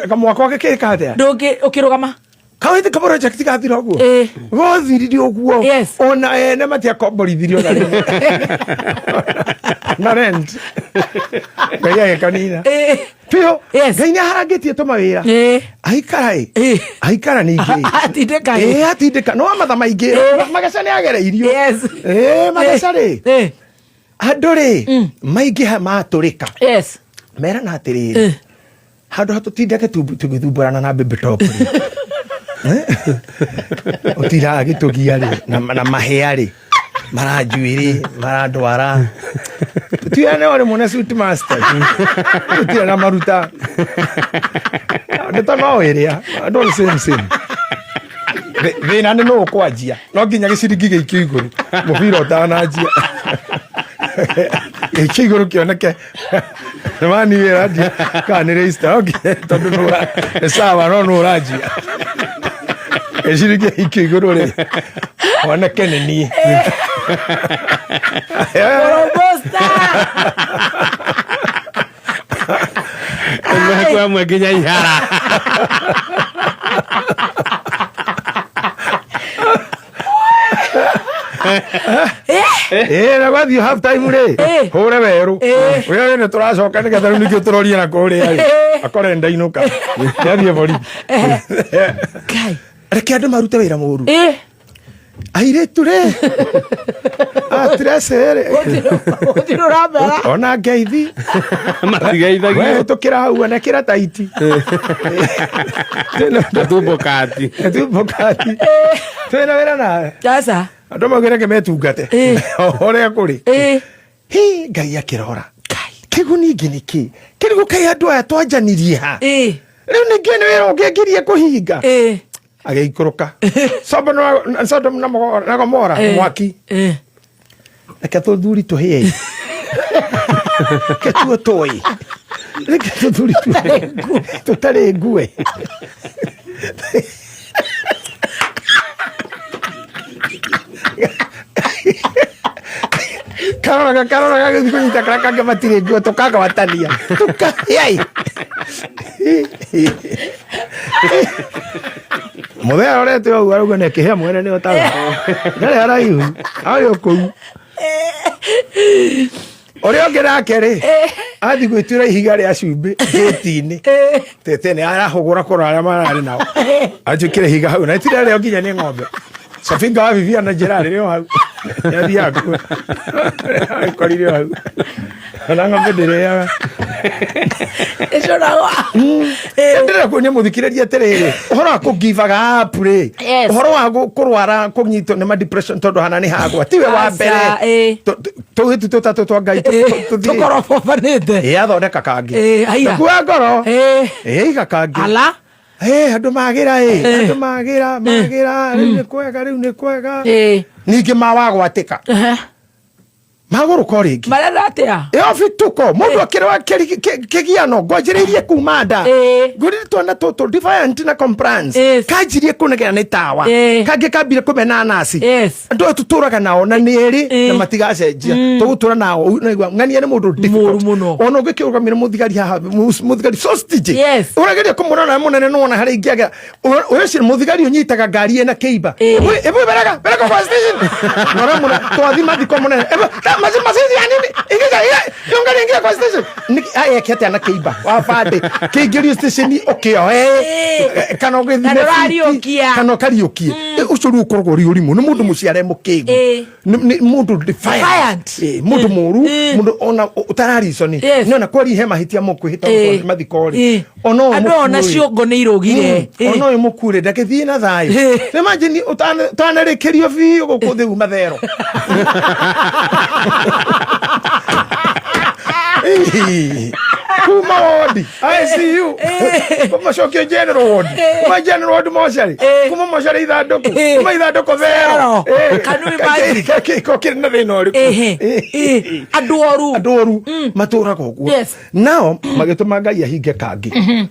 Kamwa kwake kĩka atĩa? Ndũngĩ ũkĩrũgama. Kawĩti kaproject gathira ũguo. Gothirire ũguo. Ona ene matiakomborithirio na rĩmwe na rent Ngai agĩkanina biũ. Ngai nĩ aharangĩtie tũmawĩra. Aikara ĩ aikara ningĩ. Atindĩka. Ĩ atindĩka no matha maingĩ mageca nĩ agereirio. Ĩ mageca rĩ, andũ rĩ maingĩha matũrĩka, merana atĩrĩrĩ, handũ ha tũtindake tũgĩthumbũrana na baby top rĩ, ũtiraga gĩtũgia rĩ na mahĩa rĩ maranjuĩrĩ marandwara tũtirane o rĩmwe na suit master tũtirĩ na maruta ndeto no ĩrĩa andũ all same same. Thĩna nĩ nũ ũkwanjia, no nginya gĩciringi gĩikio igũrũ mũbira ũtananjia, gĩikio igũrũ kĩoneke nĩ mani wĩra kana nĩ register, no nginya tondũ nĩ sawa no nũ ũranjia gĩciringi gĩikio igũrũ rĩ oneke nĩ niĩ. Robusta. Kwa amwe nginya ihara. Ĩ na gwathiĩ half time rĩ, hũre werũ wĩra nĩ tũracoka nĩgetha rĩu ningĩ tũrorie na kũrĩa rĩ akore ndainũka nĩathiĩ borithi. Ngai. Reke andũ marute wĩra mũru. Airĩtu rĩ atirece rĩ. Gũtirĩ ũramera. Ona ngeithi. Matigeithagio. Wehĩtũkĩra hau onekĩra taiti. Atumbũkati. Atumbũkati twĩna wĩra nawe. Aca. Andũ maugire reke metungate ũrĩa kũrĩ. Hi Ngai akĩrora kĩguni ingĩ nĩkĩ kĩrigũ kaĩ andũ aya twanjanirie ha rĩu ningĩ nĩ wĩra ũngĩ ngirie kũhinga. Agĩikũrũka Sodom na Gomora mwaki. Reke tũthuri tũhĩe, reke tuo tũĩ, reke tũthuri tũtarĩ ngue. Karoraga karoraga gĩthiĩ kũnyita karĩa kangĩ matirĩ nguo tũkagwatania tũkahĩai. Mũthee arorete ũguo arauga nĩ kĩhĩa mwene nĩ ũtaga ndarĩ haraihu arĩ o kũu ũrĩa ũngĩ nake rĩ athiĩ gwĩtuĩra ihiga rĩa cumbĩ gĩti-inĩ tete nĩ arahũgũra kũrora arĩa mararĩ nao anjĩkĩre ihiga hau na itirĩa rĩo nginya nĩ ng'ombe Safinga wa bibia na njĩra rĩrĩ o hau nĩathiaga kuo akorire o hau ona ng'ombe ndĩrĩaga. Ĩcũragwo. Ndĩrenda kuonia mũthikĩrĩria atĩrĩrĩ, ũhoro wa kũgivaga up rĩ, ũhoro wa kũrwara kũnyitwo nĩ ma depression tondũ hana nĩ hagwa tiwe wa Aca, mbere. Tũhĩtu tũtatũ twa Ngai tũthiĩ. Tũkorobobanĩte. Ĩ athondeka kangĩ. Haiya. Ndakua ngoro. Ĩ iga kangĩ. Ala. Ĩ andũ magĩra ĩ andũ magĩra magĩra rĩu nĩ kwega rĩu nĩ kwega. Ningĩ ma wagwatĩka. Magũrũka o rĩngĩ. Marenda atia? Ĩyo bituko mũndũ akĩrwa kĩgiano ngwanjĩrĩirie kuma nda. Ngũrire twana tũtũ defiant na compliance. Kanjirie kũnegena nĩ tawa. Kangĩ kambire kũmena naci. Andũ aya tũtũraga nao na nĩ erĩ na matigacenjia, tũgũtũra nao. Naigua ng'ania nĩ mũndũ difficult. Mũru mũno. Ona ũngĩkĩrũgamĩra mũthigari haha, mũthigari so stingy. Ũrageria kũmũrora na mũnene nĩwona harĩa ingĩagera ũcio mũthigari ũnyitaga ngari ĩna kĩimba. Ĩbũ berega berega kwa station na ũramũra twathi mathiko mũnene. Ĩbũ macici ya nini ingiza yongari ingia kwa station. Eke atĩa na kĩimba wa bande kĩingĩrio station ũkĩoe kana ũgĩthime Na ndũrariũkia. Kana ũkariũkie. Ũcio rĩu ũkoragwo ũrĩ ũrimũ, nĩ mũndũ mũciare mũkĩgu. Nĩ mũndũ defiant. Defiant. Mũndũ mũru, mũndũ ona ũtararisoni. Nĩ ona kwari he mahĩtia mũkwĩhĩta mathiko rĩ, ona ũyũ Andũ ona mũkuũ rĩ. ciongo nĩ irũgire. Ona ũyũ mũkuũ rĩ, ndagĩthiĩ na thayũ. Imagine ũtanarĩkĩrio biũ gũkũ thĩ uma thero. Ih, kuma wodi ICU, kuma cokio general ward, kuma general ward mocarĩ, kuma mocarĩ ithandũkũ, kuma ithandũkũ thero. Thero. Can you imagine? Kĩko kĩrĩ na thĩna ũrĩkũ? Andũ oru. Andũ oru matũraga ũguo. Nao magĩtũma Ngai ahinge kangĩ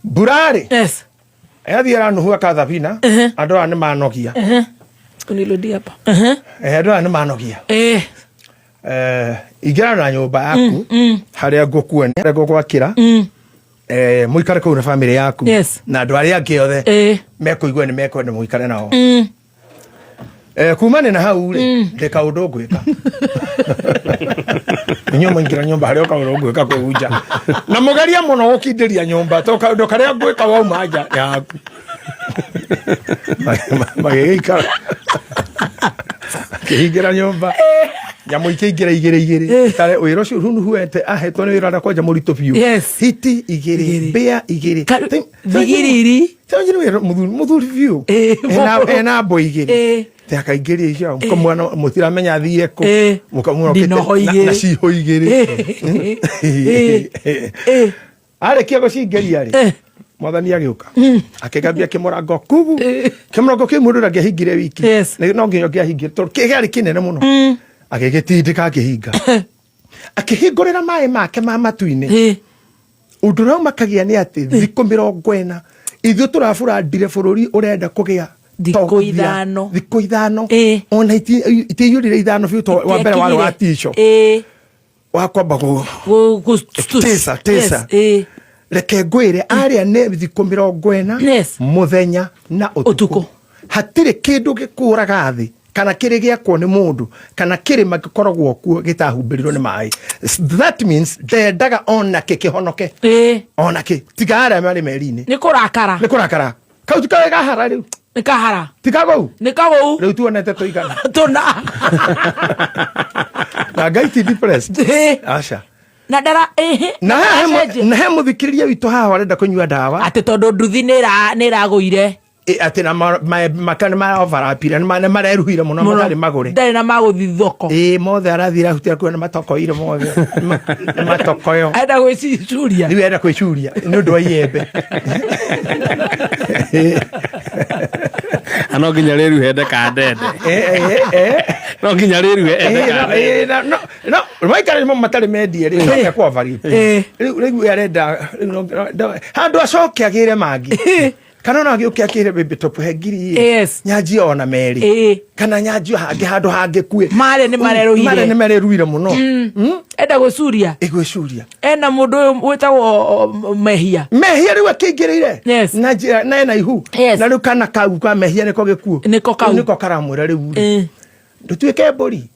mbura-rĩ, yathiĩ aranuhu akathabina andũ aya nĩ manogia. Unirudie hapa. Andũ aya nĩ manogia. Ingĩra na nyũmba yaku harĩa ngũkuonia harĩa ngũgwakĩra, mũikare kũu na bamĩrĩ yaku na andũ arĩa angĩ othe mekũigua nĩ mekwenda mũikare nao. Kumane na hau rĩ, ndĩ kaũndũ ngwĩka inyuĩ mũingĩra nyũmba harĩa kaũndũ ngwĩka kũu nja na mũgerie mũno gũkindĩria nyũmba to kaũndũ karĩa ngwĩka wauma nja yaku. Magĩgĩikara akĩhingĩra nyũmba, nyamũ ikĩingĩra igĩrĩ igĩrĩ. Tare wĩra ũcio Nuhu ahetwo nĩ wĩra ũrĩa kwanja mũritũ biũ. Hiti igĩrĩ, mbĩa igĩrĩ. Thigiriri. Tanjiri wĩra mũthuri biũ. Ena mbũ igĩrĩ. Te akaingĩria icio mũkamwona mũtiramenya athire kũ. Mũkamwona okĩte Ndinoho na igĩrĩ. ciihũ igĩrĩ. Arĩkia gũcingĩria rĩ, mwathani agĩũka akĩgambia kĩmũrango kubu, kĩmũrango kĩu mũndũ ndangĩahingire wiki. No nginya ũngĩahingire tondũ kĩarĩ kĩnene mũno. Agĩgĩtindĩka akĩhinga, akĩhingũrĩra maĩ make ma matu-inĩ. Ũndũ ũrĩa ũmakagia nĩ atĩ thikũ 40 ithuĩ tũraburandire bũrũri ũrenda kũgĩa Thikũ to ithano. Thikũ 5. Ona itiiyũrire 5 biũ to wa mbere warĩ wa tico wa kwamba gũ Tisa, tisa. Reke ngwĩre arĩa nĩ thikũ 40 mũthenya na ũtukũ. Ũtukũ. Hatirĩ kĩndũ gĩkũraga thĩ kana kĩrĩ gĩakwo nĩ mũndũ kana kĩrĩma gĩkoragwo kuo gĩtahumbĩrirwo nĩ maĩ. That means ndendaga ona kĩ kĩhonoke. Ona kĩ tiga arĩa marĩ meri-inĩ. Nĩ kũrakara. Nĩ kũrakara kau tikawe kahara rĩu. Nĩ kahara. Tikagou. Nĩ kagou. Rĩu tuonete tũigana. Tũna. Na Ngai ti depressed. Aca. Na ndara ĩhĩ. Na na he mũthikĩrĩria witũ haha arenda kũnyua ndawa atĩ tondũ nduthi nĩ ĩragũire. Atĩ na maka nĩ maovarapire, nĩ mareruhire mũno matarĩ magũre. Ndarĩ na magũthi thoko. Ĩ mothe arathire ahutia kuo nĩ matokoire mothe. Nĩ matokoyo. Enda gwĩcuria. Rĩu enda gwĩcuria nĩ ũndũ wa iembe. Na no nginya rĩruhe ende kandende. No nginya rĩruhe ende kandende. No maikara nĩmo matarĩ mendie rĩ, no mekũavari. Rĩu arenda rĩu handũ acoke agĩre mangĩ. Kana ona agĩũke akĩre baby top he ngiri ĩ. Nyanjie ona merĩ. Kana nyanjie hangĩ handũ hangĩ kue. Marĩa nĩ mareruhire. Marĩa nĩ mareruhire mũno. Enda gwĩcuria. Ĩgwĩcuria. Ena mũndũ ũyũ wĩtagwo Mehia. Mehia rĩu akĩingĩrĩire. Na njĩra, na ena ihu. Na rĩu kana kau ka Mehia nĩko gĩkuũ. Nĩko kau. Rĩu nĩko karamwĩra rĩu rĩ. Ndũtuĩke mbũri.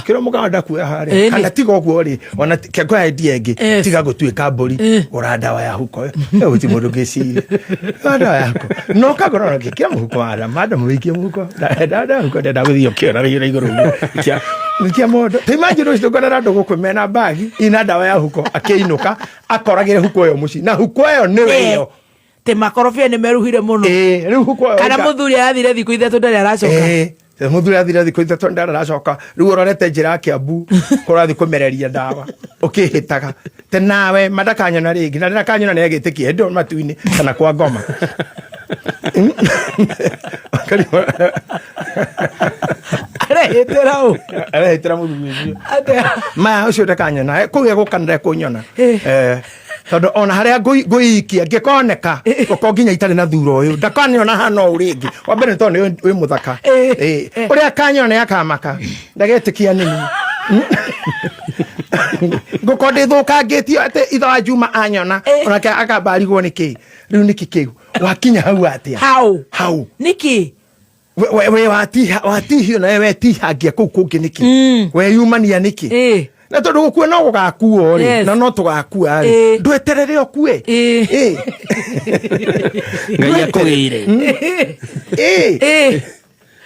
Kĩro mũganda ndakuoya harĩa. Kana tiga ũguo rĩ, ona kĩango ya idea ĩngĩ, tiga gũtuĩka mbũri, gũra ndawa ya huko. Gũtirĩ mũndũ ũngĩciria. Gũra ndawa ya huko. No kagũra ona kĩra mũhuko wa Adam, Adam wĩikie mũhuko. Ndawa ya huko ndenda gũthiĩ ũkĩona wĩra igũrũ ũguo. Ikia mũndũ. Ta imagine ũcio ngona andũ gũkũ mena bagi ina ndawa ya huko, akĩinũka, akoragĩre huko ĩyo mũciĩ. Na huko ĩyo nĩwe ĩyo. Te makorobia nĩ meruhire mũno. Rĩu huko ĩyo Kana mũthuri arathire thikũ 3 ndarĩ aracoka. Mũthuri arathire thikũ 3 ndarĩ aracoka. Rĩu ũrorete njĩra ya Kiambu, kũrathiĩ kũmereria ndawa. Ũkĩhĩtaga. Te nawe mandakanyona rĩngĩ. Na ndakanyona nĩ agĩtĩkia hĩndĩ ĩyo matu-inĩ kana kwa ngoma. Arehĩtĩra ũ? Arehĩtĩra mũthuri ũcio. Atĩa? Maya ũcio ndakanyona. Kũu egũka ndekũnyona. Eh. Eh, tondũ ona harĩa ngũikia ngĩkoneka gũkorwo nginya itarĩ na thura ũyũ ndakanyona hana ũũ rĩngĩ. Wa mbere nĩ tondũ nĩ wĩ mũthaka. Eh. Eh, ũrĩa akanyona nĩ akamaka. Ndagetĩkia nini. Ngũkorwo ndĩthũkangĩtio atĩ ithe wa Juma anyona Eh. onake akambarigwo nĩ kĩ rĩu nĩkĩ kĩu wakinya hau atĩa? Hau. Hau. Nĩkĩ? We watihio nawe wetihangia kũu kũngĩ nĩkĩ? Weyumania nĩkĩ? Eh. Na tondũ gũkua no gũgakuo rĩ, Yes. na no tũgakua rĩ, Eh. ndweterere ũkue. Eh. Eh. Ngai akũgĩire. Eh. Eh.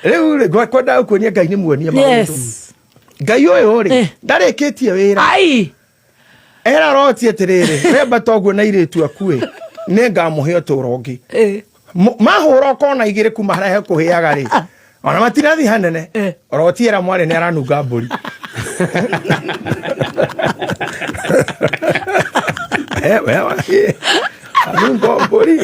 Rĩu rĩ, ngwendaga kuonia Ngai nĩ muonia maũndũ. Yes. Ngai ũyũ rĩ, Eh. ndarĩkĩtie wĩra. Ai. Era Loti atĩrĩrĩ, wemba toguo na airĩtu akue, nĩngamũhe ũtũũro ũngĩ. Eh. Mahũra kona igĩrĩ kuma harĩa hekũhĩaga rĩ, ona matirathi hanene, Eh. Loti era mwarĩ nĩ aranunga mbũri. Eh, we, we, anunga mbũri.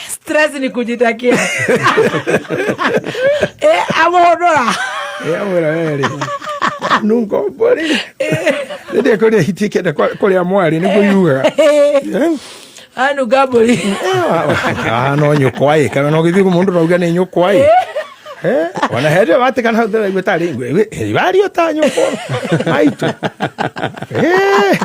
Stress ni kujitakia. Eh, amũhũndũra. Eh, amwĩra we rĩ, nunga mbũri. Nĩ kũrĩa hiti ĩkĩenda kũrĩa mwarĩ nĩguo yugaga. Eh. Anunga mbũri. Ah, no nyũkwa ĩ kana no gĩthiĩ mũndũ rauga nĩ nyũkwa ĩ. Eh, ona hĩndĩ ĩyo watigana hau ndĩraigua tarĩ wario ta nyũkwa maitũ. Eh,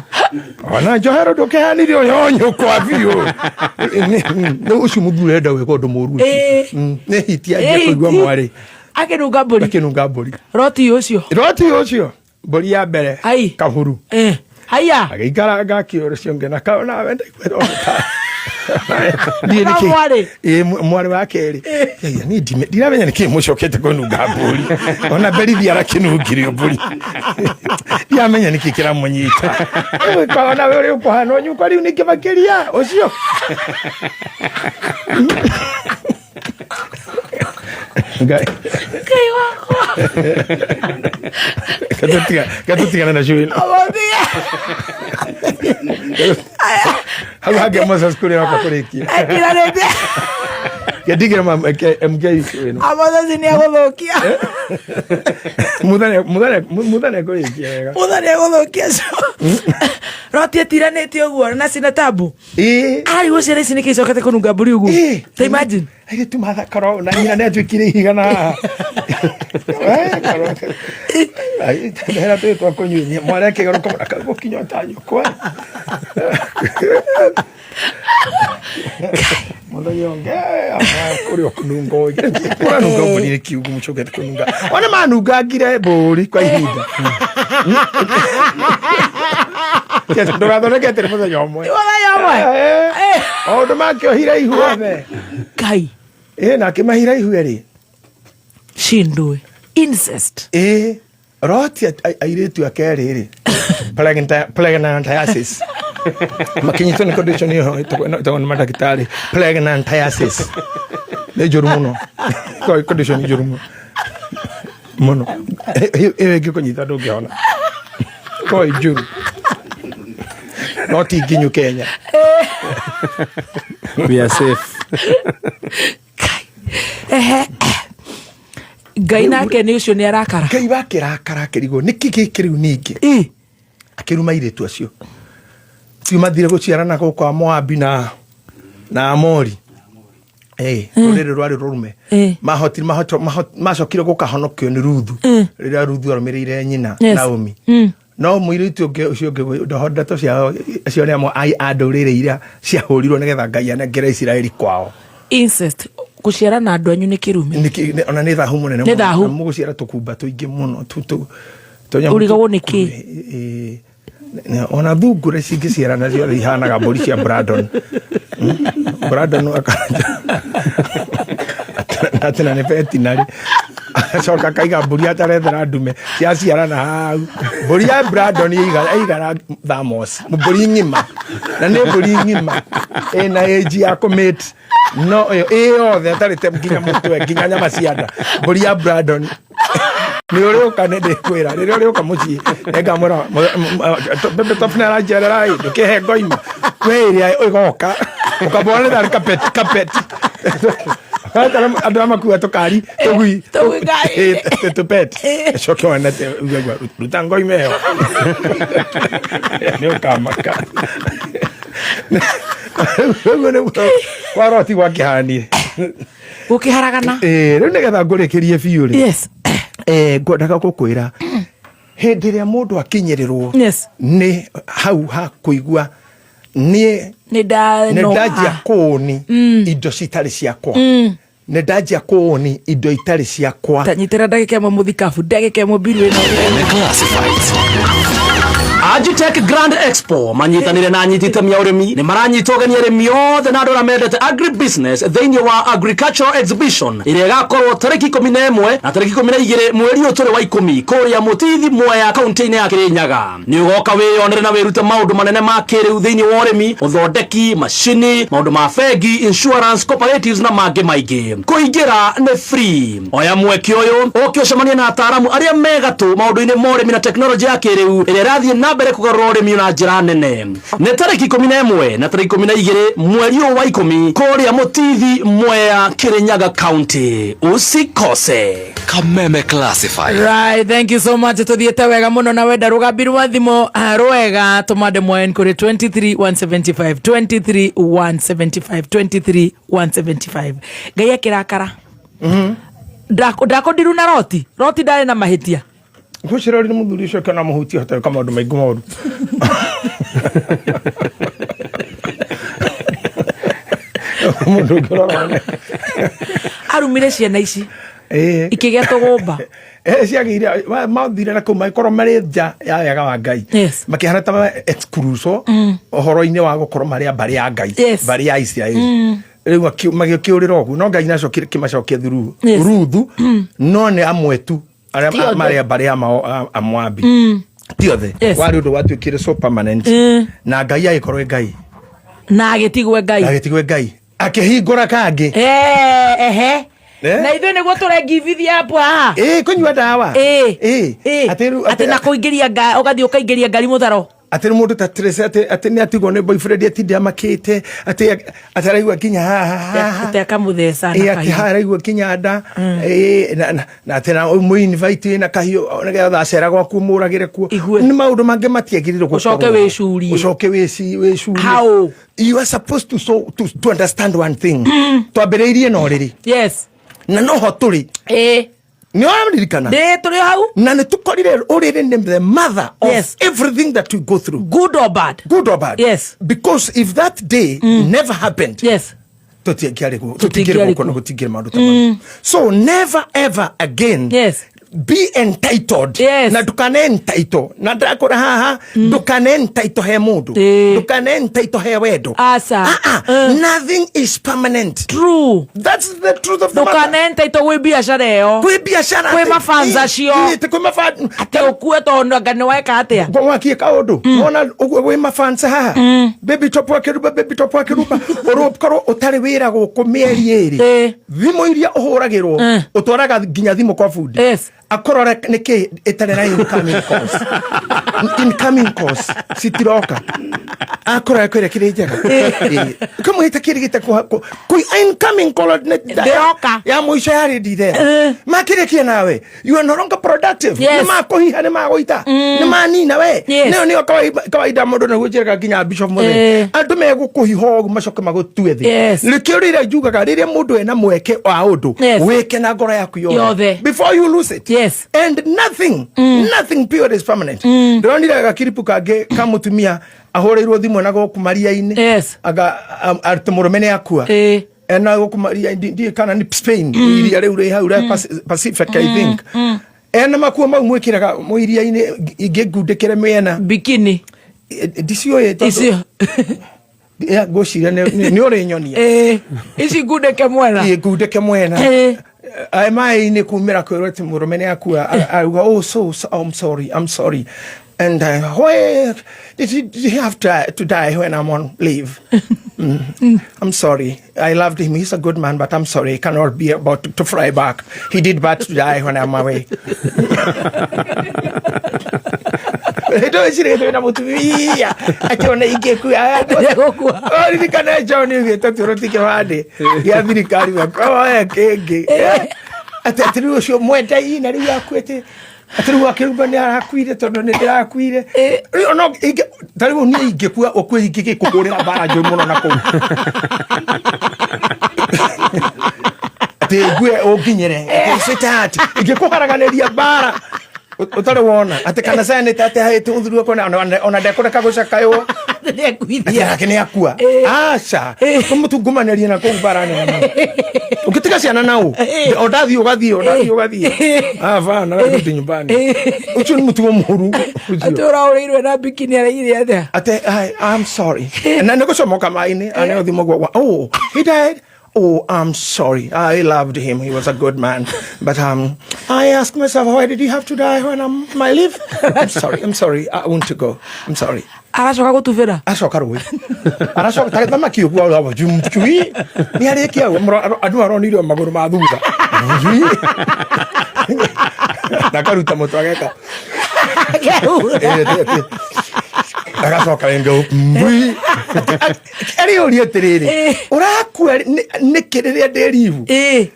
ona njohero ndũkĩhanire ũyũ nyũkwa biũ. Nĩ ũcio mũthuri arenda gwĩka ũndũ mũru ũcio. Eh. Nĩ hiti anjia kũigua mwarĩ Akĩnunga mbũri. akĩnunga mbũri. Roti ũcio. Roti ũcio mbũri ya mbere Ai. kahuru. Eh. Haya. Agĩikaranga akĩũra ũcio ũngĩ na kaona we ndaigua ta niĩ No nĩkĩ mwarĩ. ĩ mwarĩ wa kerĩ. Ĩya, niĩ ndiramenya nĩkĩ mũcokete kũnunga mbũri ona mberithi arakĩnungire mbũri ndiramenya nĩkĩ kĩramũnyita. Ĩĩ, kaona we ũrĩa ũkũhana nyũkwa rĩu nĩkĩ makĩria ũcio. Ngai. Ngai wakwa. Gatũtigana na cio ĩno. Amũtige. Hau hangĩ Moses kũrĩa wakwa kũrĩkia. Ekiranĩtie. Ngendigĩra ma MK ĩno. Moses nĩ egũthũkia. Muthane kũrĩkia wega. Muthane egũthũkia cio. Roti etiranĩtie ũguo na cina tabu. Ĩĩ. Arigwo ciana ici nĩkĩ icokete kũnunga mbũri ũguo. Ĩĩ. Ta imagine. Airĩtu mathakara ũũ na nyina nĩ atuĩkire ihiga na haha. Eh, Ai, ndehera tũyũ twa kũnyunyia. Mwarĩ akĩgarũka mũno akagũkinya ta nyũkwa. Mũthenya ũngĩ, kũrĩa ũkũnunga ũyũ. Ũranunga mbũri nĩ kiugo mũcokete kũnunga. Ona manungangire mbũri kwa ihinda. Ndũgathondeke atĩrĩ mũthenya ũmwe. Mũthenya ũmwe. Eh, maũndũ makĩohire ihu othe. Ngai. Ĩ, na akĩmahira ihu erĩ. Shindwe. Incest. Ĩ, Roti airĩtu ake erĩ rĩ, pregnantiasis. Makinyitwo nĩ condition ĩyo ĩtagwo nĩ mandagĩtarĩ pregnantiasis. Nĩ njũru mũno. Ko condition njũru mũno. Mũno. Ĩyo ĩngĩkũnyita ndũngĩhona. Ko ĩ njũru. No ti nginyu Kenya. We are safe. Kai. Ehe. Ngai nake nĩ ũcio nĩ arakara. Ngai wakĩrakara akĩrigwo nĩkĩ gĩkĩ rĩu ningĩ. Ĩ. Akĩruma airĩtu acio. Tio mathire gũciarana gũkũ a Moabi na Amori. Eh, rũrĩrĩ rwarĩ rũrume. Eh. Mahotire macokire gũkahonokio nĩ Ruthu. Rĩrĩa Ruthu arũmĩrĩire nyina Yes. Naomi. No mũirĩtu ũngĩ ũcio ũngĩ ndoho ndeto ciao acio nĩ amwe a ndũrĩrĩ iria ciahũrirwo nĩgetha Ngai anengere Isiraeli kwao. Incest. Gũciara na andũ anyu nĩ kĩrume. Ona nĩ thahu mũnene Nĩ mũno. thahu. Na mũgũciara tũkumba tũingĩ mũno tũnyamũ Ũrigagwo nĩ kĩ? Ona thungura cingĩciarana ciothe ihanaga mbũri cia Brandon. Brandon atĩ na nĩ veterinary. Acoka akaiga mbũri atarethera ndume ciaciarana hau. Mbũri ya Brandon ĩigana thamos. Mbũri ng'ima. Na nĩ mbũri ng'ima. Ĩna age ya kũmate. No ĩyo ĩ yothe atarĩte nginya mũtwe nginya nyama cia nda. Mbũri ya Brandon. Nĩ ũrĩũka, nĩ ndĩkwĩra rĩrĩa ũrĩũka mũciĩ nĩngamwĩra bebe top nĩ aranjerera ĩ ndũkĩhe ngoima we ĩrĩa ĩgoka ũkamwona nĩ tarĩ carpet carpet andũ amakua tũkari tũgui Tũgui ngari-inĩ. Tũpet coke wone ruta ngoima ĩyo nĩ ũkamaka. Ũguo nĩguo kwa roti gwakĩhanire. Gũkĩharagana. Rĩu nĩgetha ngũrĩkĩrie biũ rĩ, ngwendaga gũkwĩra hĩndĩ ĩrĩa mũndũ akinyĩrĩrwo nĩ hau ha kũigua niĩ nĩ nĩ ndanoga, ndanjia kũũni indo citarĩ ciakwa, nĩ ndanjia kũũni indo itarĩ ciakwa. Tanyitĩra ndagĩka ĩmwe mũthikabu, ndagĩka ĩmwe mbiru ĩno. Classifieds. Agitech Grand Expo manyitanire na anyiti itemi a ũrĩmi nĩ maranyita ũgeni arĩmi othe na andũ arĩa mendete agribusiness thĩinĩ wa agricultural exhibition ĩrĩa ĩgakorwo tarĩki 11 na tarĩki 12 mweri ũyũ tũrĩ wa 10 kũrĩa Mũtithi, Mwea, kaunti-inĩ ya Kĩrĩnyaga. Nĩ ũgoka wĩyonere na wĩrute maũndũ manene ma kĩrĩu thĩinĩ wa ũrĩmi, ũthondeki macini, maũndũ ma bengi, insurance, cooperatives na mangĩ maingĩ. Kũingĩra nĩ free. Oya mweke ũyũ ũke ũcemanie na ataaramu arĩa megatũ maũndũ-inĩ ma ũrĩmi na tekinoronjĩ ya kĩrĩu ĩrĩa ĩrathiĩ na mbere kũgarũra ũrĩmi na njĩra nene. Nĩ tarĩki 11 na tarĩki 12 mweri ũyũ wa 10 kũrĩa Mũtithi, Mwea, Kĩrĩnyaga County. Usikose. Kameme Classified. Right, thank you so much. Tuthiĩte wega mũno na wenda rũgambi rwa thimũ rwega tũmande mwaen kũrĩ 23175, 23175, 23175. Ngai akĩrakara ndakũndiru na Roti. Roti ndarĩ na mahĩtia. Ngwĩciria nĩ mũthuri ũcio kana mũhutie hota gwĩka maũndũ maingĩ moru. Mũndũ ũngĩrora one. Arumire ciana ici ikĩgĩa tũgũmba. Ciagĩire mathire na kũu magĩkorwo marĩ nja ya wega wa Ngai, makĩhana ta excluso ũhoro-inĩ wa gũkorwo marĩ a mbarĩ ya Ngai, mbarĩ ya Isiraeli. Rĩu magĩkĩũrĩra ũguo, no Ngai nacokire kĩmacokia thuru Ruthu, no nĩ amwe tu arĩa Ti othe. marĩ a mbarĩ ya Amoabi, ti othe. Warĩ ũndũ watuĩkire so permanent na Ngai agĩkorwo e Ngai. Na agĩtigwe Ngai. Agĩtigwo Ngai akĩhingũra kangĩ. Ehe. Na ithuĩ nĩguo tũrengivithia hapo haha. Ĩ kũnyua ndawa. Atĩ rĩu Atĩ na kũingĩria ũgathiĩ ũkaingĩria ngari mũtaro. Atĩ nĩ mũndũ ta Tracy atĩ nĩ atigwo nĩ boyfriend atinde amakĩte atĩ araigua nginya haha haha. Atĩ akamũtheca na Atĩ kahiũ. haha araigua nginya nda. Na atĩ na mũinvite na kahiũ nĩgetha acera gwaku mũragĩre kuo. Igue. Nĩ maũndũ mangĩ matiagĩrĩirwo Ũcoke gũkorwo. wĩcurie. Ũcoke wĩcurie. How? You are supposed to understand one thing. Twambĩrĩirie na ũrĩrĩ na noho tũrĩ. Nĩ ũraririkana? Ndĩ tũrĩ o hau. Na nĩ tũkorire ũrĩrĩ nĩ the mother of everything that we go through. Good or bad. Good or bad. Because if that day never happened, tũtingĩarĩ Tũtingĩarĩ gũkũ na gũtingĩrĩ maũndũ ta mau. So never ever again be entitled. Na ndũkane entitle, na ndakũra haha, ndũkane entitle he mũndũ, ndũkane entitle he wendo. Aca. Ah, ah, nothing is permanent. True. That's the truth of the matter. Ndũkane entitle gwĩ biacara ĩyo. Kwĩ biacara kwĩ mafans acio. Atĩ kwĩ mafans. Atĩ ũkue tondũ anga nĩ weka atĩa. Wakie kaũndũ wona ũguo wĩ mafans haha, baby top wa kĩrumba, baby top wa kĩrumba, ũrũkorwo ũtarĩ wĩra gũkũ mĩeri 2, thimũ iria ũhũragĩrwo, ũtwaraga nginya thimũ kwa bundi akorora nĩkĩ ĩtarĩ na incoming calls, incoming calls citiroka, akorora kwĩra kĩrĩ njega kamũhĩta kĩrĩ gĩte kũ incoming call Ndĩroka. Ya mũico yarĩ ndithera makĩrĩkia nawe you are no longer productive. Nĩ makũhiha, nĩ magũita, nĩ manina we. Nĩyo nĩyo kawaida mũndũ nĩguo njĩraga nginya bishop mũthee, andũ megũkũhiha ũguo macoke magũtue thĩ. Nĩkĩo rĩrĩa njugaga rĩrĩa mũndũ ena mweke wa ũndũ, wĩke na ngoro yaku yothe Yothe. before you lose it. And nothing, nothing pure is permanent. Ndĩronire gakiripu kangĩ ka mũtumia ahũrĩirwo thimũ na gũkũ maria-inĩ, anga atĩ mũrũme nĩ akua ena gũkũ maria ndiĩ kana nĩ Spain, iria rĩu rĩ hau rĩa Pacific, I think. Ena makuo mau mwĩkĩraga mũiria-inĩ ingĩ ngundĩkĩre mĩena. Bikini. Ndiciũĩ tondũ- Icio. Ngwĩciria nĩ ũrĩ nyonia. Ici ngundĩke mwena. Ĩ, ngundĩke mwena. Aĩ maĩ-inĩ kumĩra kwĩrwo atĩ mũrũme nĩ akua, auga, "Oh, so, so I'm sorry, I'm sorry." And why did he have to die when I'm on leave? I'm sorry. I loved him. He's a good man, but I'm sorry. He cannot be about to fly back. He did bad to die when I'm away. Ndåcirä na må tumia akä ingä Nĩegũkua. ririkana John ugä te tå kä bandä gä a thirikari oe kä ngä atä atä rä u å cio mwendai na rä u akuä te atä rä u akä rumba nä arakuire tondå nä ndä rakuire ta rä u niä ingä kua å kue ingä gä kå hå rä ra mbara njå må no na kå u atä ngue å nginyä re ingä kå haraganä ria mbara ũtarĩ wona atĩ kana seneta atĩ haĩte ũthuri wakwa ona ndekũreka gũcakaywo Nĩekuithia. atĩ nake nĩ akua aca Eh. kũmũtungumanĩria na kũu mbara nene mũno ũngĩtiga ciana nau o ndathiĩ ũgathiĩ o ndathiĩ ũgathiĩ abana rudi nyumbani ũcio nĩ mũtugo mũru Atĩ ũcio ũraũrĩirwe na bikini araigire atĩa? Ate, I'm sorry. Na nĩ gũcomoka maĩ-inĩ aneo thimũ gwa oh, he died. Oh, I'm sorry. I loved him. He was a good man. But I ask myself, why did he have to die when I'm my leave? I'm sorry. I'm sorry. I want to go. I'm sorry. Aracoka gũtubĩra. Acoka rũĩ. Aracoka ta thamaki ũguo awa cui. Nĩ arĩkia ũguo andũ aronire o magũrũ ma thutha. Cui. Na akaruta mũtwe ageka. Agacoka rĩngĩ mbui arĩ ũria atĩrĩrĩ ũrakua nĩkĩ rĩrĩa ndĩ ribu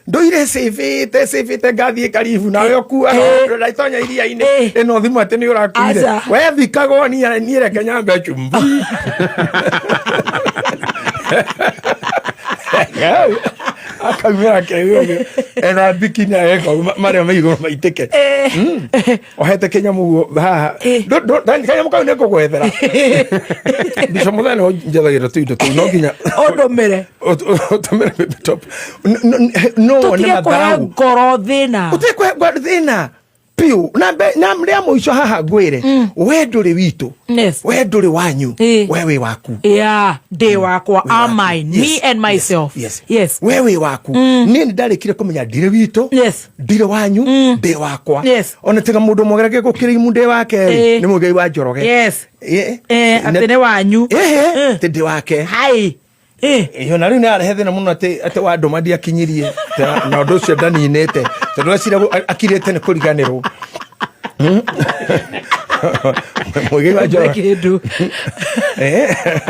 ndũire cĩbĩte cĩbĩte ngathiĩ karibu nawe ũkuaga ndũraitonya iria-inĩ ĩno thimũ atĩ nĩ ũrakuire Aca. wethikagwo niĩ reke nyambe chumbi akaumĩra kĩũgĩ ena bikini ageka ũguo, marĩa me igũrũ maitĩke ohete kĩnyamũ guo haha kanyamũ kau nĩ ngũgwethera mbica mũthenya nĩho njethagĩra tũindo tũu no nginya Ũndũmĩre. ũtũmĩre baby top no wone Tũtige kũhe matharau ngoro thĩna. ũtige kũhe ngoro thĩna piũ na na rĩa mũico haha ngwĩre we ndũrĩ witũ Yes. we ndũrĩ wanyu we wĩ waku Yeah, ndĩ wakwa am mine. Me Yes, and myself. yes, Yes. we wĩ waku niĩ nĩ ndarĩkire kũmenya ndirĩ witũ Yes. ndirĩ wanyu ndĩ wakwa Yes. ona tiga mũndũ ũmwe gereke gũkĩra imu ndĩ wake rĩ nĩ mũgei wa Njoroge Yes. Atĩ nĩ wanyu. Ehe, atĩ ndĩ wake Hai. Iyo na rĩu nĩ arehe thĩna mũno atĩ atĩ wandũma ndiakinyirie na ũndũ ũcio ndaninĩte tondũ ecira akirĩte nĩ kũriganĩrwo Mũigai wa Njoroge Kĩndũ.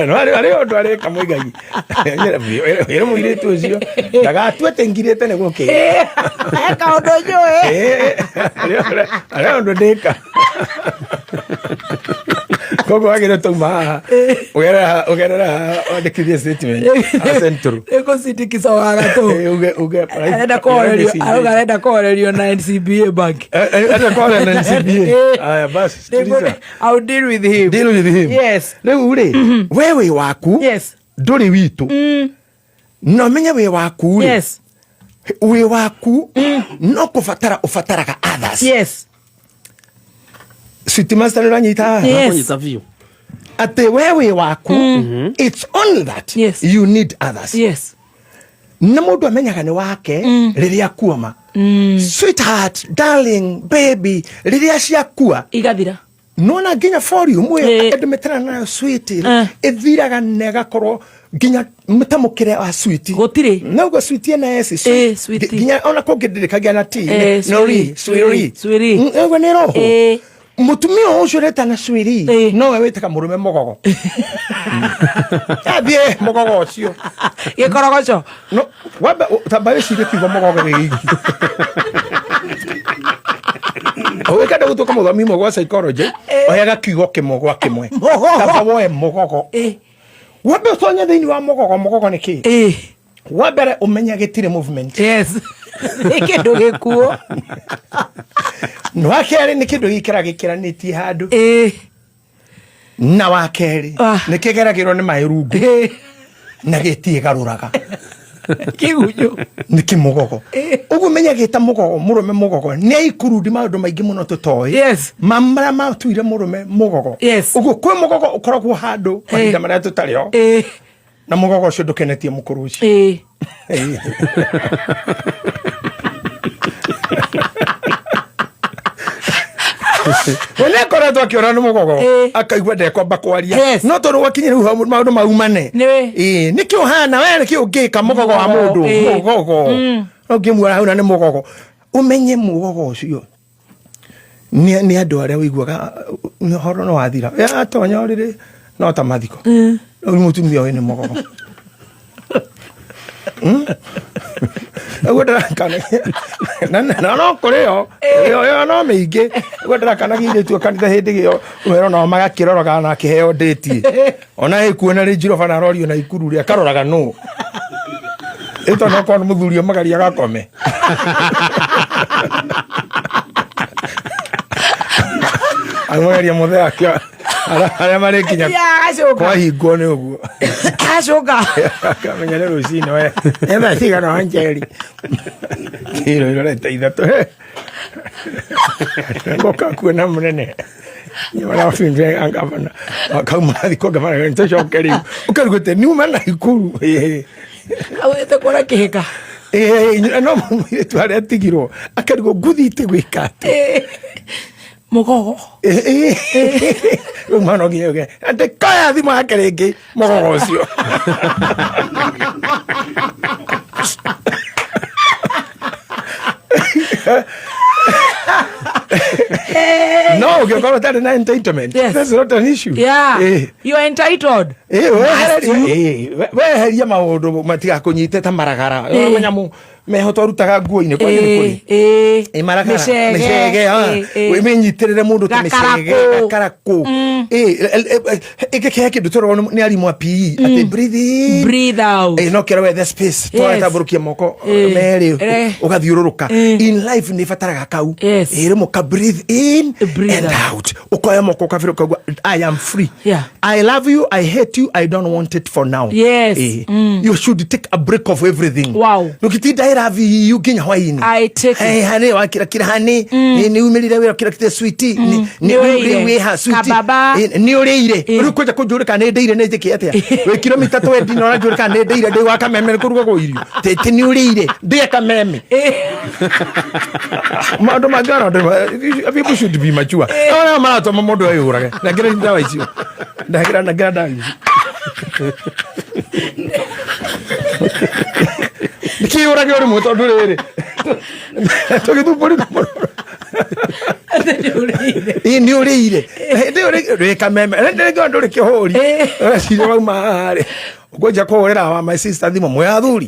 No arĩ ũndũ arĩka mũigai wĩre mũirĩtu ũcio ndagatue atĩ ngirĩte nĩ gũkĩ Kaũndũ njũĩ. Arĩ ũndũ ndĩka koguo wagĩrĩire tauma haha ũgerera haha wandĩkithie statement haha Central. Nĩngũcindikica wagatũ. Uge uge Arenda kũhorerio arauga arenda kũhorerio na NCBA bank. Arenda kũhorerio na NCBA. Aya basi sikiliza. I'll deal with him. Deal with him. Yes. Rĩu rĩ we wĩ waku Yes. ndũrĩ witũ na ũmenye wĩ waku rĩ Yes. wĩ waku no kũbatara ũbataraga others. Yes. Sweet master nĩ ũranyita haha? Yes. Kũnyita biũ. Atĩ we wĩ waku it's only that Yes. you need others. Yes. Na mũndũ amenyaga nĩ wake rĩrĩa akuoma sweetheart darling baby rĩrĩa ciakua Igathira. nona nginya volume ĩyo andũ metana nayo sweet ĩthiraga na ĩgakorwo nginya mũtamũkĩre wa sweet Gũtirĩ. noguo sweet ĩna S sweet. Nginya ona kũngĩ ndĩrĩkagia na T no ri sweetie, sweetie sweetie. Ũguo nĩ roho mũtumia ũcio ũretana sweetie nowe wĩtaga mũrũme mũgogo athiĩ mũgogo ũcio Gĩkorogoco. No wamba tamba wĩcirie kiugo mũgogo gĩ gĩiki ũgĩkenda gũtuĩka mũthomi ũmwe gwa psychology oyaga kiugo kĩmwe gwa kĩmwe Mũgogo. tamba woe mũgogo wambe ũtonye thĩinĩ wa mũgogo mũgogo nĩ kĩ wa mbere ũmenye gĩtirĩ movement Yes. Nĩ kĩndũ gĩkuũ. Na wa kerĩ nĩ kĩndũ gĩikara gĩkĩranĩtie handũ Na wa kerĩ nĩ kĩgeragĩrwo nĩ maĩ rungu na gĩtiĩgarũraga Kĩgunyũ. Nĩ kĩmũgogo ũguo menya gĩta mũgogo mũrũme mũgogo nĩ aikurundi maũndũ maingĩ mũno tũtoĩ Yes. ma marĩa matuire mũrũme mũgogo Yes. ũguo kwĩ mũgogo ũkoragwo handũ mahinda marĩa tũtarĩ ho na mũgogo ũcio ndũkenetie mũkũrũ ũcio We nĩ akoretwo akĩona nĩ mũgogo Ĩĩ. akaigua ndekwamba kwaria Yes. no tondũ gwakinya rĩu hau maũndũ maumane Nĩ. Ĩĩ, nĩkĩ ũhana we nĩkĩ ũngĩka mũgogo wa Mũgogo, mũndũ ĩĩ. mũgogo ũngĩmuona hau na nĩ mũgogo ũmenye mũgogo ũcio nĩ nĩ andũ arĩa ũiguaga ũhoro no wathira atonya ũrĩrĩ no ta mathiko rĩu mũtumia ũyũ nĩ mũgogo ũguo ndĩrakanagia na no kũrĩ yo ĩyo ĩyo no mĩingĩ ũguo ndĩrakanagia airĩtu a kanitha hĩndĩ ĩyo wero nao magakĩroraga na akĩheo ndĩti ona ĩkuona rĩ njiroba na arorio na ikuru rĩ akaroraga nũ ĩto no korwo nĩ mũthuri ũmagaria agakome amũgeria mũthee akĩa arĩa marĩkinya Agacoka. kwahingwo nĩ ũguo Acoka. akamenya nĩ rũcinĩ we nĩ thaa cigana wa njeri kiro irorete ithatũ ngoka kuona mũnene ngavana kauma thikũ ngavana nĩtũcoke rĩu ũkarigwo atĩ niuma na ikuru Augĩte kuona kĩhĩka. no mũirĩtu harĩa atigirwo akarigwo ngũthiĩte gwĩka atĩa Mũgogo. rĩu mwana nginya uge ndĩkoya thimũ yake rĩngĩ mũgogo ũcio no ũngĩkorwo ũtarĩ na entitlement Yes. that's not an issue Yeah. Eh. You are entitled. Eh, weheria maũndũ matigakũnyite ta maragara Eh. manyamũ meho twarutaga nguo-inĩ kwanyu nĩ kũrĩ Ĩĩ. Ĩ, maragara Mĩcege. mĩcege ah. Ĩĩ, ĩĩ. Wĩnyitĩrĩre mũndũ ta mĩcege Gakarakũ. gakarakũ ĩngĩkĩhe kĩndũ tweragwo nĩ arimũ a PE atĩ breathe in Breathe out. Ĩ, no kĩra wethe space twaretambũrũkia moko Eh. merĩ Eh. ũgathiũrũrũka Eh. in life nĩ ĩbataraga kau Yes. Ĩ, rĩmwe ka breathe in Breathe and out. out ũkoya moko ũkabĩra ũkauga I am free Yeah. I love you I hate you I don't want it for now Yes. Ĩ. You should take a break of everything Wow. ndũgĩtinda I love you nginya hwainĩ I take it. Eh, hanĩ wakirakira hanĩ nĩ umĩrire wĩra ũkirakire switi nĩ Nĩ ũrĩire. wĩha switi Kababa. nĩ ũrĩire Eh. rĩu kwanja kũnjũrĩka nĩ ndĩire nĩ njĩke atĩa wĩ kilomita twendi na ũranjũrĩka nĩ ndĩire ndĩ wa kameme nĩ kũrugagwo irio tĩtĩ nĩ ũrĩire ndĩe kameme maũndũ mangĩ ona andũ people should be mature ona maratũma mũndũ eyũrage nengera ndawa icio nengera nengera ndawa icio nĩkĩyũrage ũrĩmwe tondũ rĩrĩ tũgĩthumbũrire mũno Ĩ, nĩ ũrĩire hĩndĩ ĩyo rĩ kameme hĩndĩ ĩyo ndũrĩ kĩhũri ũreciria wauma haha rĩ ũkwenja kũhũrĩra wa my sister thimũ mwĩ athuri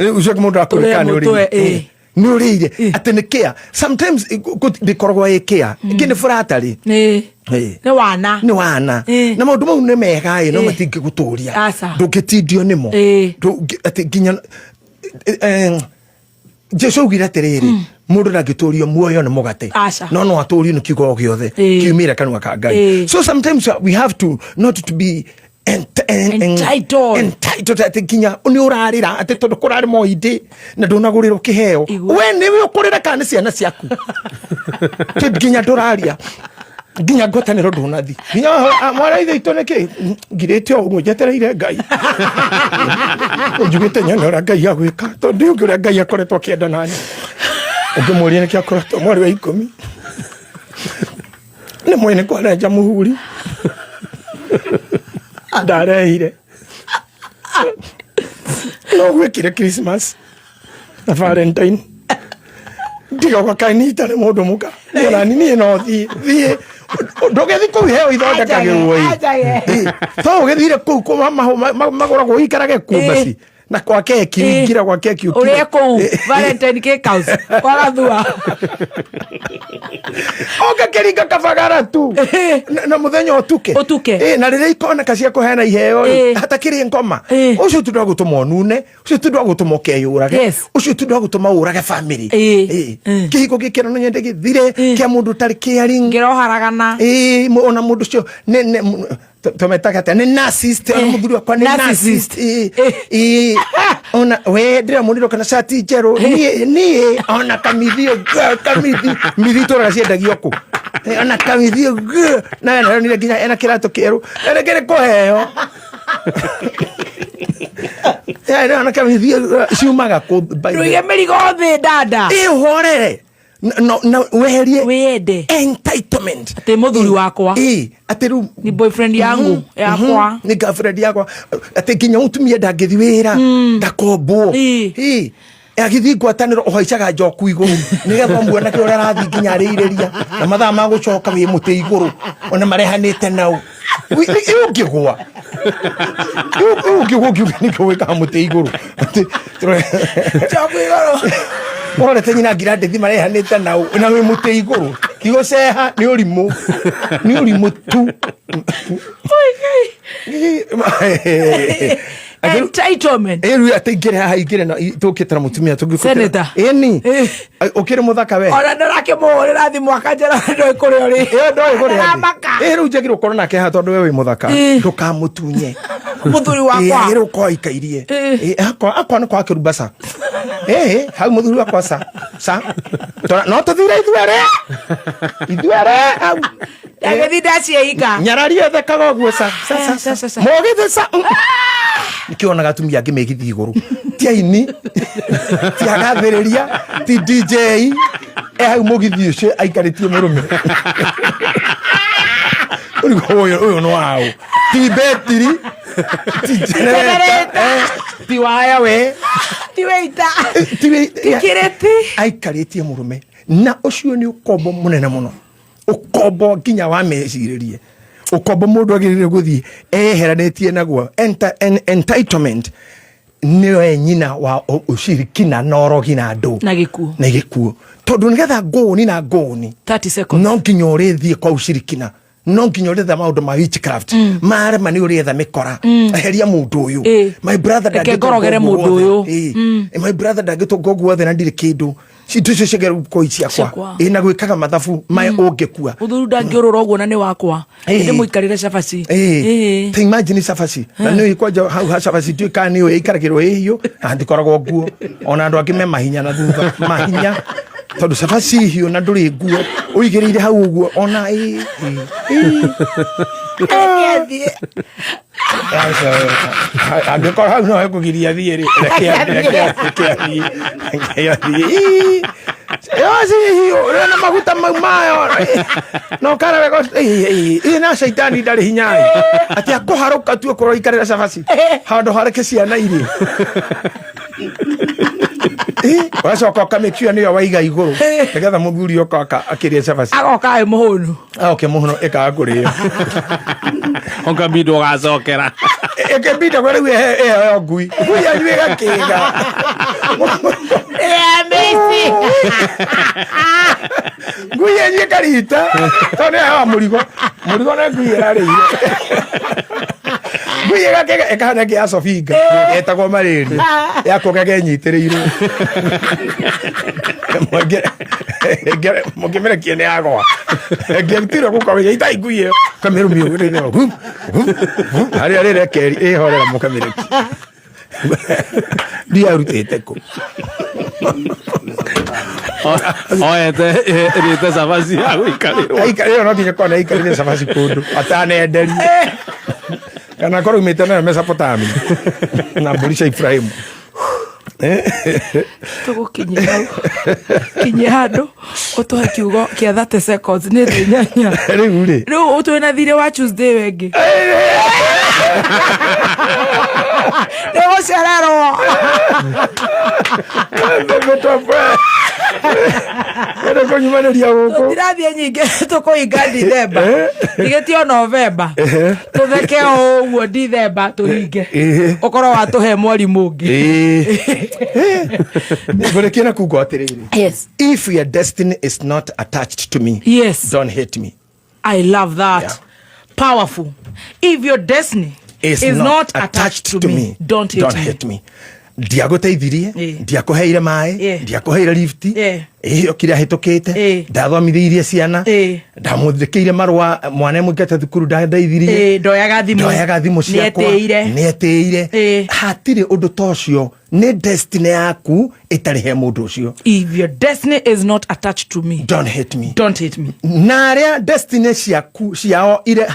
Rĩu ũcio mũndũ akũrĩka nĩ Ũrĩa mũtwe, ũrĩire ĩ. nĩ ũrĩire atĩ nĩ kĩa sometimes ndĩkoragwo ĩ kĩa ĩngĩ nĩ flattery Ĩ. Ĩ. Nĩ wana. nĩ wana Ĩ. na maũndũ mau nĩ mega ĩ no Ĩ. matingĩgũtũria Aca. ndũngĩtindio nĩmo Ĩ. Atĩ nginya Jesu augire atĩrĩrĩ mũndũ ndangĩtũrio muoyo nĩ mũgate Aca. no no atũrio nĩ kiugo o gĩothe Ĩ. kiumĩre kanua ka Ngai Ĩ. so sometimes we have to not to be Entitled. entitled atĩ nginya nĩ ũrarĩra atĩ tondũ kũrarĩ moindĩ na ndũnagũrĩrwo kĩheo Igua. we nĩwe ũkũrĩra kana nĩ ciana ciaku Kĩ nginya ndũraria nginya ngwatanĩro ndũnathi nginya mwana ithe itũ nĩkĩ ngirĩte o ũguo njetereire ngai njugĩte nyone ũrĩa ngai agwĩka tondũ ndiũngĩ ũrĩa ngai akoretwo akĩenda nani ũngĩmũria nĩkĩ akoretwo mweri wa ikũmi nĩ mwene kwarenja mũhuri ndarehire no gwĩkire Christmas na Valentine ndigoka kaĩ nĩ mũndũ mũka onani niĩ no thiĩ thiĩ ndũgĩthi kũu heo ithondekagĩrwo ĩ Anjage. to ũgĩthire kũu magũragwo ũikarage kũu Ĩ. baci na kwa keki Ĩ. ũingĩra gwa keki ũkire. Ũrĩe kũu Valentine Cake House kwa Gathua. ũngĩkĩringa kabagara tu Ĩ. na mũthenya ũtuke Ũtuke. Ĩ, na rĩrĩa ikoneka cia kũheana iheo rĩ Ĩ. hatakĩrĩ ngoma Ĩ. ũcio tu ndwagũtũma ũnune ũcio tu ndwagũtũma ũkeyũrage Yes. ũcio tu ndwagũtũma ũrage family Ĩ. Ĩ. Ĩ. kĩhiko gĩkĩra no nyende gĩthire Ĩ. kĩa mũndũ ũtarĩ caring Ngĩroharagana. Ĩ, ona mũndũ ũcio tũmetaga atĩa nĩ narcissist ona mũthuri wakwa nĩ Narcissist. narcissist Ĩ, ĩ, ona we ndĩramũnire kana cati njerũ niĩ niĩ ona kamithi kamithi mithi itũraga ciendagio kũ ona kamithi na naronire nginya ena kĩratũ kĩerũ na rĩngĩ nĩ kũheo ona kamithi ciumaga kũ by the way? Ndũige mĩrigo thĩ dada. Ĩ ũhorere Na weherie Wĩyende. Entitlement. Atĩ mũthuri wakwa. Ĩ, atĩ rĩu Ni boyfriend yangu, yakwa. Nĩ girlfriend yakwa, atĩ nginya mũtumia ndangĩthi wĩra, ndakombwo. Ĩ. Ĩ, agĩthiĩ ngwatanĩro ũhaicaga njoku igũrũ nĩgetha ũmuonake ũrĩa arathiĩ nginya arĩirĩria, na mathaa ma gũcoka wĩ mũtĩ igũrũ ona marehanĩte nau. Ũngĩgwa, ũngĩgwa ũngiuga nĩkĩo wĩkaga mũtĩ igũrũ? Njoku igũrũ. Ũrorete nyina ngira ndĩthi marehanĩte nau na wĩ mũtĩ igũrũ. Tigũceha, nĩ ũrimũ, nĩ ũrimũ tu. Entitlement. Ĩru atĩ ingĩre haha, ingĩre na tũkĩte na mũtumia. Senator. Ĩni ũkĩrĩ mũthaka we. Ona ndarakĩmũhũrĩra thimũ akanjĩra ndoĩ kũrĩa ũrĩ. Ĩyo ndoĩ kũrĩa ndĩ. Ndaramaka. Ĩ, rĩu njagĩrĩirwo gũkorwo nake haha tondũ we wĩ mũthaka. Ndũkamũtunye. Mũthuri wakwa. Agĩrĩirwo gũkorwo aikairie. Akwa nĩ kwa kĩrumba ca. Ĩ, hau mũthuri wakwa ca ca. No tũthire ithuerĩ, ithuerĩ hau. Ndagĩthi ndaciĩhinga. Nyarari ethekaga ũguo ca ca ca. Ca, ca, ca. Mũgĩthĩ ca. Nĩkĩo onaga atumia angĩ megithi igũrũ, ti aini, ti agathĩrĩria, ti DJ, e hau mũgithi ũcio aikarĩtie mũrũme. Ũrigwo ũyũ nĩ waũ? Ti betiri, ti generator, ti waya we. Ti wĩita. Ti Ti kĩrĩti. Aikarĩtie mũrũme, na ũcio nĩ ũkombo mũnene mũno, ũkombo nginya wa mecirĩrie, ũkombo mũndũ agĩrĩire gũthiĩ eyeheranĩtie naguo. Entitlement nĩyo nyina wa ũcirikina na ũrogi na andũ. Na gĩkuũ. Na gĩkuũ, tondũ nĩgetha ngũni na ngũni. 30 seconds. No nginya ũrĩthiĩ kwa ũcirikina, no nginya ũrĩetha maũndũ ma witchcraft, marema nĩ ũrĩetha mĩkora, eheria mũndũ ũyũ. My brother Reke ndangĩtonga ngorogere ũguo mũndũ wothe. ũyũ. My brother ndangĩtonga ũguo wothe na ndirĩ kĩndũ, indo icio ciagĩrĩirwo gũkorwo i ciakwa. Ciakwa. Ĩ, na gwĩkaga mathabu ma ũngĩkua. Mũthuri ndangĩũrũra ũguo na nĩ wakwa. Ndĩ mũikarĩre cabaci. Ta imagine cabaci, na nĩ kwanja hau ha cabaci ndiũĩ kana nĩ ũĩ ĩikaragĩrwo ĩ hiũ, na ndikoragwo nguo, ona andũ angĩ me mahinya na thutha mahinya, tondũ cabaci hiũ na ndũrĩ nguo ũigĩrĩire hau ũguo ona ĩ ĩ, ĩ. Reke athiĩ. Angĩkorwo hau no hekũgiria thiĩ rĩ, reke athiĩ, reke athiĩ, reke athiĩ. Ĩ, cabaci hiũ rĩ na maguta mau mayo no kara wega. Ĩ, ĩ, na caitani ndarĩ hinya ĩ atĩ akũharũka tu okorwo ikarĩra cabaci handũ hareke ciana irĩ. Ĩ, ũgacoka ũkamĩkiua nĩyo waiga igũrũ nĩgetha mũthuri oka akĩrĩa cabaci. Agoka ĩ mũhũnu. Aoke mũno, ĩkaga kũrĩo. Ũkambindwo ũgacokera. Ĩkĩmbinda kwa rĩu ĩheo ngui, ngui yanyu ĩgakĩga. Mĩci. Ngui yanyu ĩkarita tondũ nĩ yahewa mũrigo, mũrigo na ngui ĩrarĩire, ngui ĩgakĩga, ĩkahana kĩa Sofinga etagwo malaria yakũgega ĩnyitĩrĩirwo. Mũngĩmĩrekia nĩ yagwa, ĩngĩrutirwo gũkorwo itai ngui ĩyo kamĩrũmia ũguo harĩa rĩrekeri ĩhorera, mũkamĩrekia ndiarutĩte kũ. Oete ĩrĩte cabaci ya gũikarĩrwo. Aikarĩrwo, no nginya kona aikarĩre cabaci kũndũ atanenderie, kana akorwo umĩte nayo Mesopotamia na mbũri cia Ibrahimu. Tũgũkinyia hau, kinyia handũ ũtũhe kiugo kĩa 30 seconds, nĩ thĩ nyanya. Rĩu rĩ. Rĩu twĩna thirĩ wa Tuesday wengĩ nĩ gũcererwo. Ende kũnyumanĩria gũkũ. Tũtirathiĩ nyingĩ, tũkũhinga Dithemba, tigĩtio Novemba, tũtheke o ũguo Dithemba tũhinge. Ũkorwo watũhe mwarimũ ũngĩ. Ngũrĩkie na kuga atĩrĩrĩ, if your destiny is not attached to me, don't hate me. I love that. Powerful. If your destiny is not attached to me, don't hate don't me. Hate me. Ndiagũteithirie, ndiakũheire maĩ, ndiakũheire lifti ĩyo kĩrĩa hĩtũkĩte, ndathomithĩirie ciana, ndamũthĩkĩire marũa, mwana mũingate thukuru ndandeithirie. Ndoyaga thimũ. Ndoyaga thimũ ciakwa. Nĩetĩire. Nĩetĩire. Hatirĩ ũndũ ta ũcio. Nĩ destiny yaku ĩtarĩ he mũndũ ũcio. If your destiny is not attached to me, don't hate me. Don't hate me. Na arĩa destiny ciaku ciao ire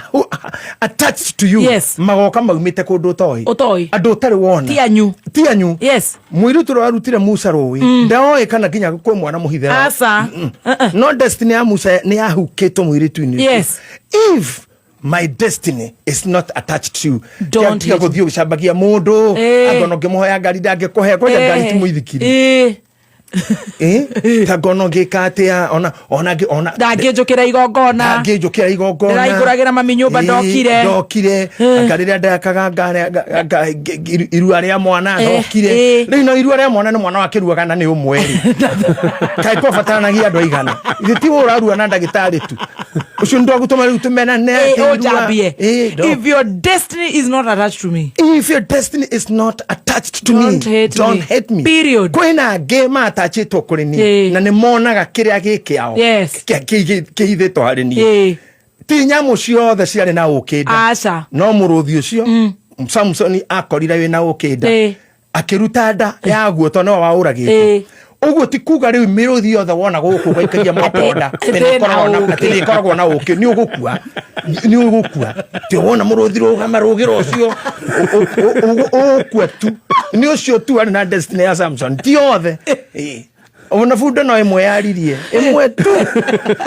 attached to you, magoka maumĩte kũndũ ũtoĩ. Ũtoĩ. Andũ ũtarĩ wona. Ti anyu. Ti anyu. Mũirĩtu ũrĩa warutire Musa rũĩ ndoĩ kana nginya kwĩ mwana mũhithe. Aca. No destiny ya Musa nĩ yahukĩtwo mũirĩtu-inĩ ũcio. If my destiny is not attached to you, Don't tiga hate. gũthiĩ ũgĩcambagia mũndũ. Angona ũngĩmũhoya ngari ndangĩkũhe kwanja. Ngari ti mũithikiri. Ta ngona ũngĩka atĩa ona ona ona Ndangĩnjũkĩra igongona. Ndangĩnjũkĩra igongona. Ndĩraihũragĩra mami nyũmba, ndokire. Ndokire. Anga rĩrĩa ndekaga irua rĩa mwana, ndokire. Rĩu no irua rĩa mwana nĩ mwana wakĩruaga na nĩ ũmwe rĩ, kaĩ kwabataranagia andũ aigana? Ithe ti we ũrarua na ndagĩtarĩ tu ũcio nĩ rĩu tũmenane atĩ Ũnjambie. If your destiny is not attached to me, if your destiny is not attached to Don't me, hate don't me. hate me. Period. Kwĩna angĩ matachĩtwo kũrĩ niĩ na nĩ monaga kĩrĩa gĩ kĩao kĩhithĩtwo harĩ niĩ. Ti nyamũ ciothe ciarĩ na ũkĩ nda. Aca. No mũrũthi ũcio Samsoni akorire wĩna ũkĩ nda, akĩruta nda yaguo tondũ nĩwe waũragĩte. Ũguo ti kuga rĩu mĩrũthi yothe wona gũkũ gwaikaria makonda Atĩ atĩ nĩ ĩkoragwo ĩna ũũkĩ. atĩ nĩ ĩkoragwo na ũkĩ. Nĩ ũgũkua, nĩ ũgũkua. Ti wona mũrũthi rũgama rũgĩra ũcio ũgũkua tu. Nĩ ũcio tu arĩ na destiny ya Samson, ti othe. Ona bunda no ĩmwe yaririe, ĩmwe tu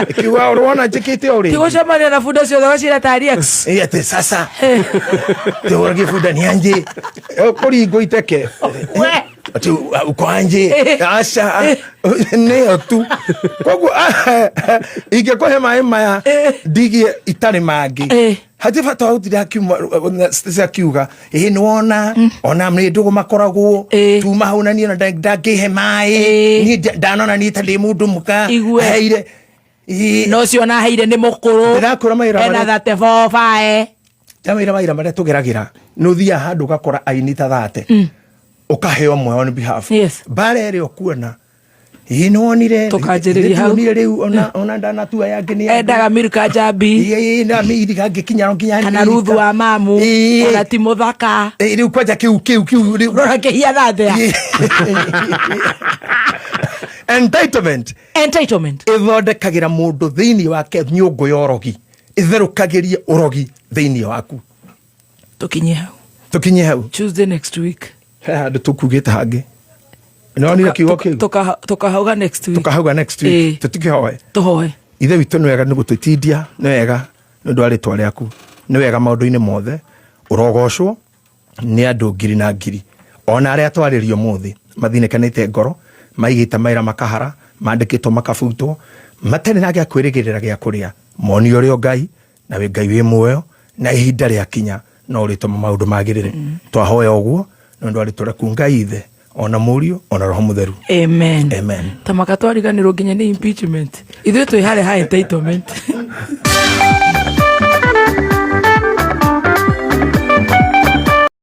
ĩkiuga ũrona njĩkĩte o Ti rĩngĩ. gũcemania na bunda ciothe gacira tarĩ ex. Atĩ sasa tĩũragie bunda nĩ anjĩ kũringwo iteke. We. Ati uko anje aca nĩyo tu. Koguo ingĩkũhe maĩ maya ndigie itarĩ mangĩ, hatirĩ bata wa gũtinda akiuga ĩ nĩ wona ona nĩ ndũgũ makoragwo tuma hau na niĩ ona ndangĩhe maĩ. Niĩ ndanona niĩ ta ndĩ mũndũ mũka Igue. heire. No cio na heire nĩ mũkũrũ. Ndĩrakwĩra mawĩra Ena 34 bae. Ndĩramwĩra mawĩra marĩa tũgeragĩra nĩ ũthiaga handũ ũgakora aini ta 30 ũkaheo mwe on behalf mbara ĩrĩa ũkuona ĩ nĩ wonire. Tũkanjĩrĩria hau. Nĩtuonire rĩu ona ndanatua yangĩ nĩ Endaga Milka Njambi. Na mĩiriga ngĩkinya nginya Kana Ruthu wa mamu. Ona ti mũthaka. Rĩu kwanja kĩu rĩu Rora kĩhiana atĩa. Entitlement. Entitlement. Ĩthondekagĩra mũndũ thĩinĩ wake nyũngũ ya ũrogi, ĩtherũkagĩrie ũrogi thĩinĩ waku. Tũkinye hau. Tũkinye hau. Tuesday next week. He handũ tũkugĩte hangĩ nonire kiugo kĩu. Tukahauga next week. Tukahauga next week. Tũtikĩhoe. Tũhoe. Ithe witũ, nĩ wega nĩ gũtwĩtindia, nĩ wega nĩ ũndũ wa rĩtwa rĩaku, nĩ wega maũndũ-inĩ mothe. Ũrogocwo nĩ andũ ngiri na ngiri ona arĩa twarĩrio mũthĩ mathinĩkanĩte ngoro, maigĩte mawĩra makahara, mandĩkĩtwo makabutwo, matarĩ na gĩa kwĩrĩgĩrĩra gĩa kũrĩa. Monio ũrĩa Ngai na wĩ Ngai wĩ muoyo, na ihinda rĩakinya no ũrĩtũma maũndũ magĩrĩre. Twahoya ũguo nĩ ũndũ wa rĩtwa rĩaku, Ngai Ithe ona Mũriũ ona Roho Mũtheru. Amen. Amen. Tamaka twariganĩrwo nginya nĩ impeachment, ithuĩ twĩ harĩa ha entitlement.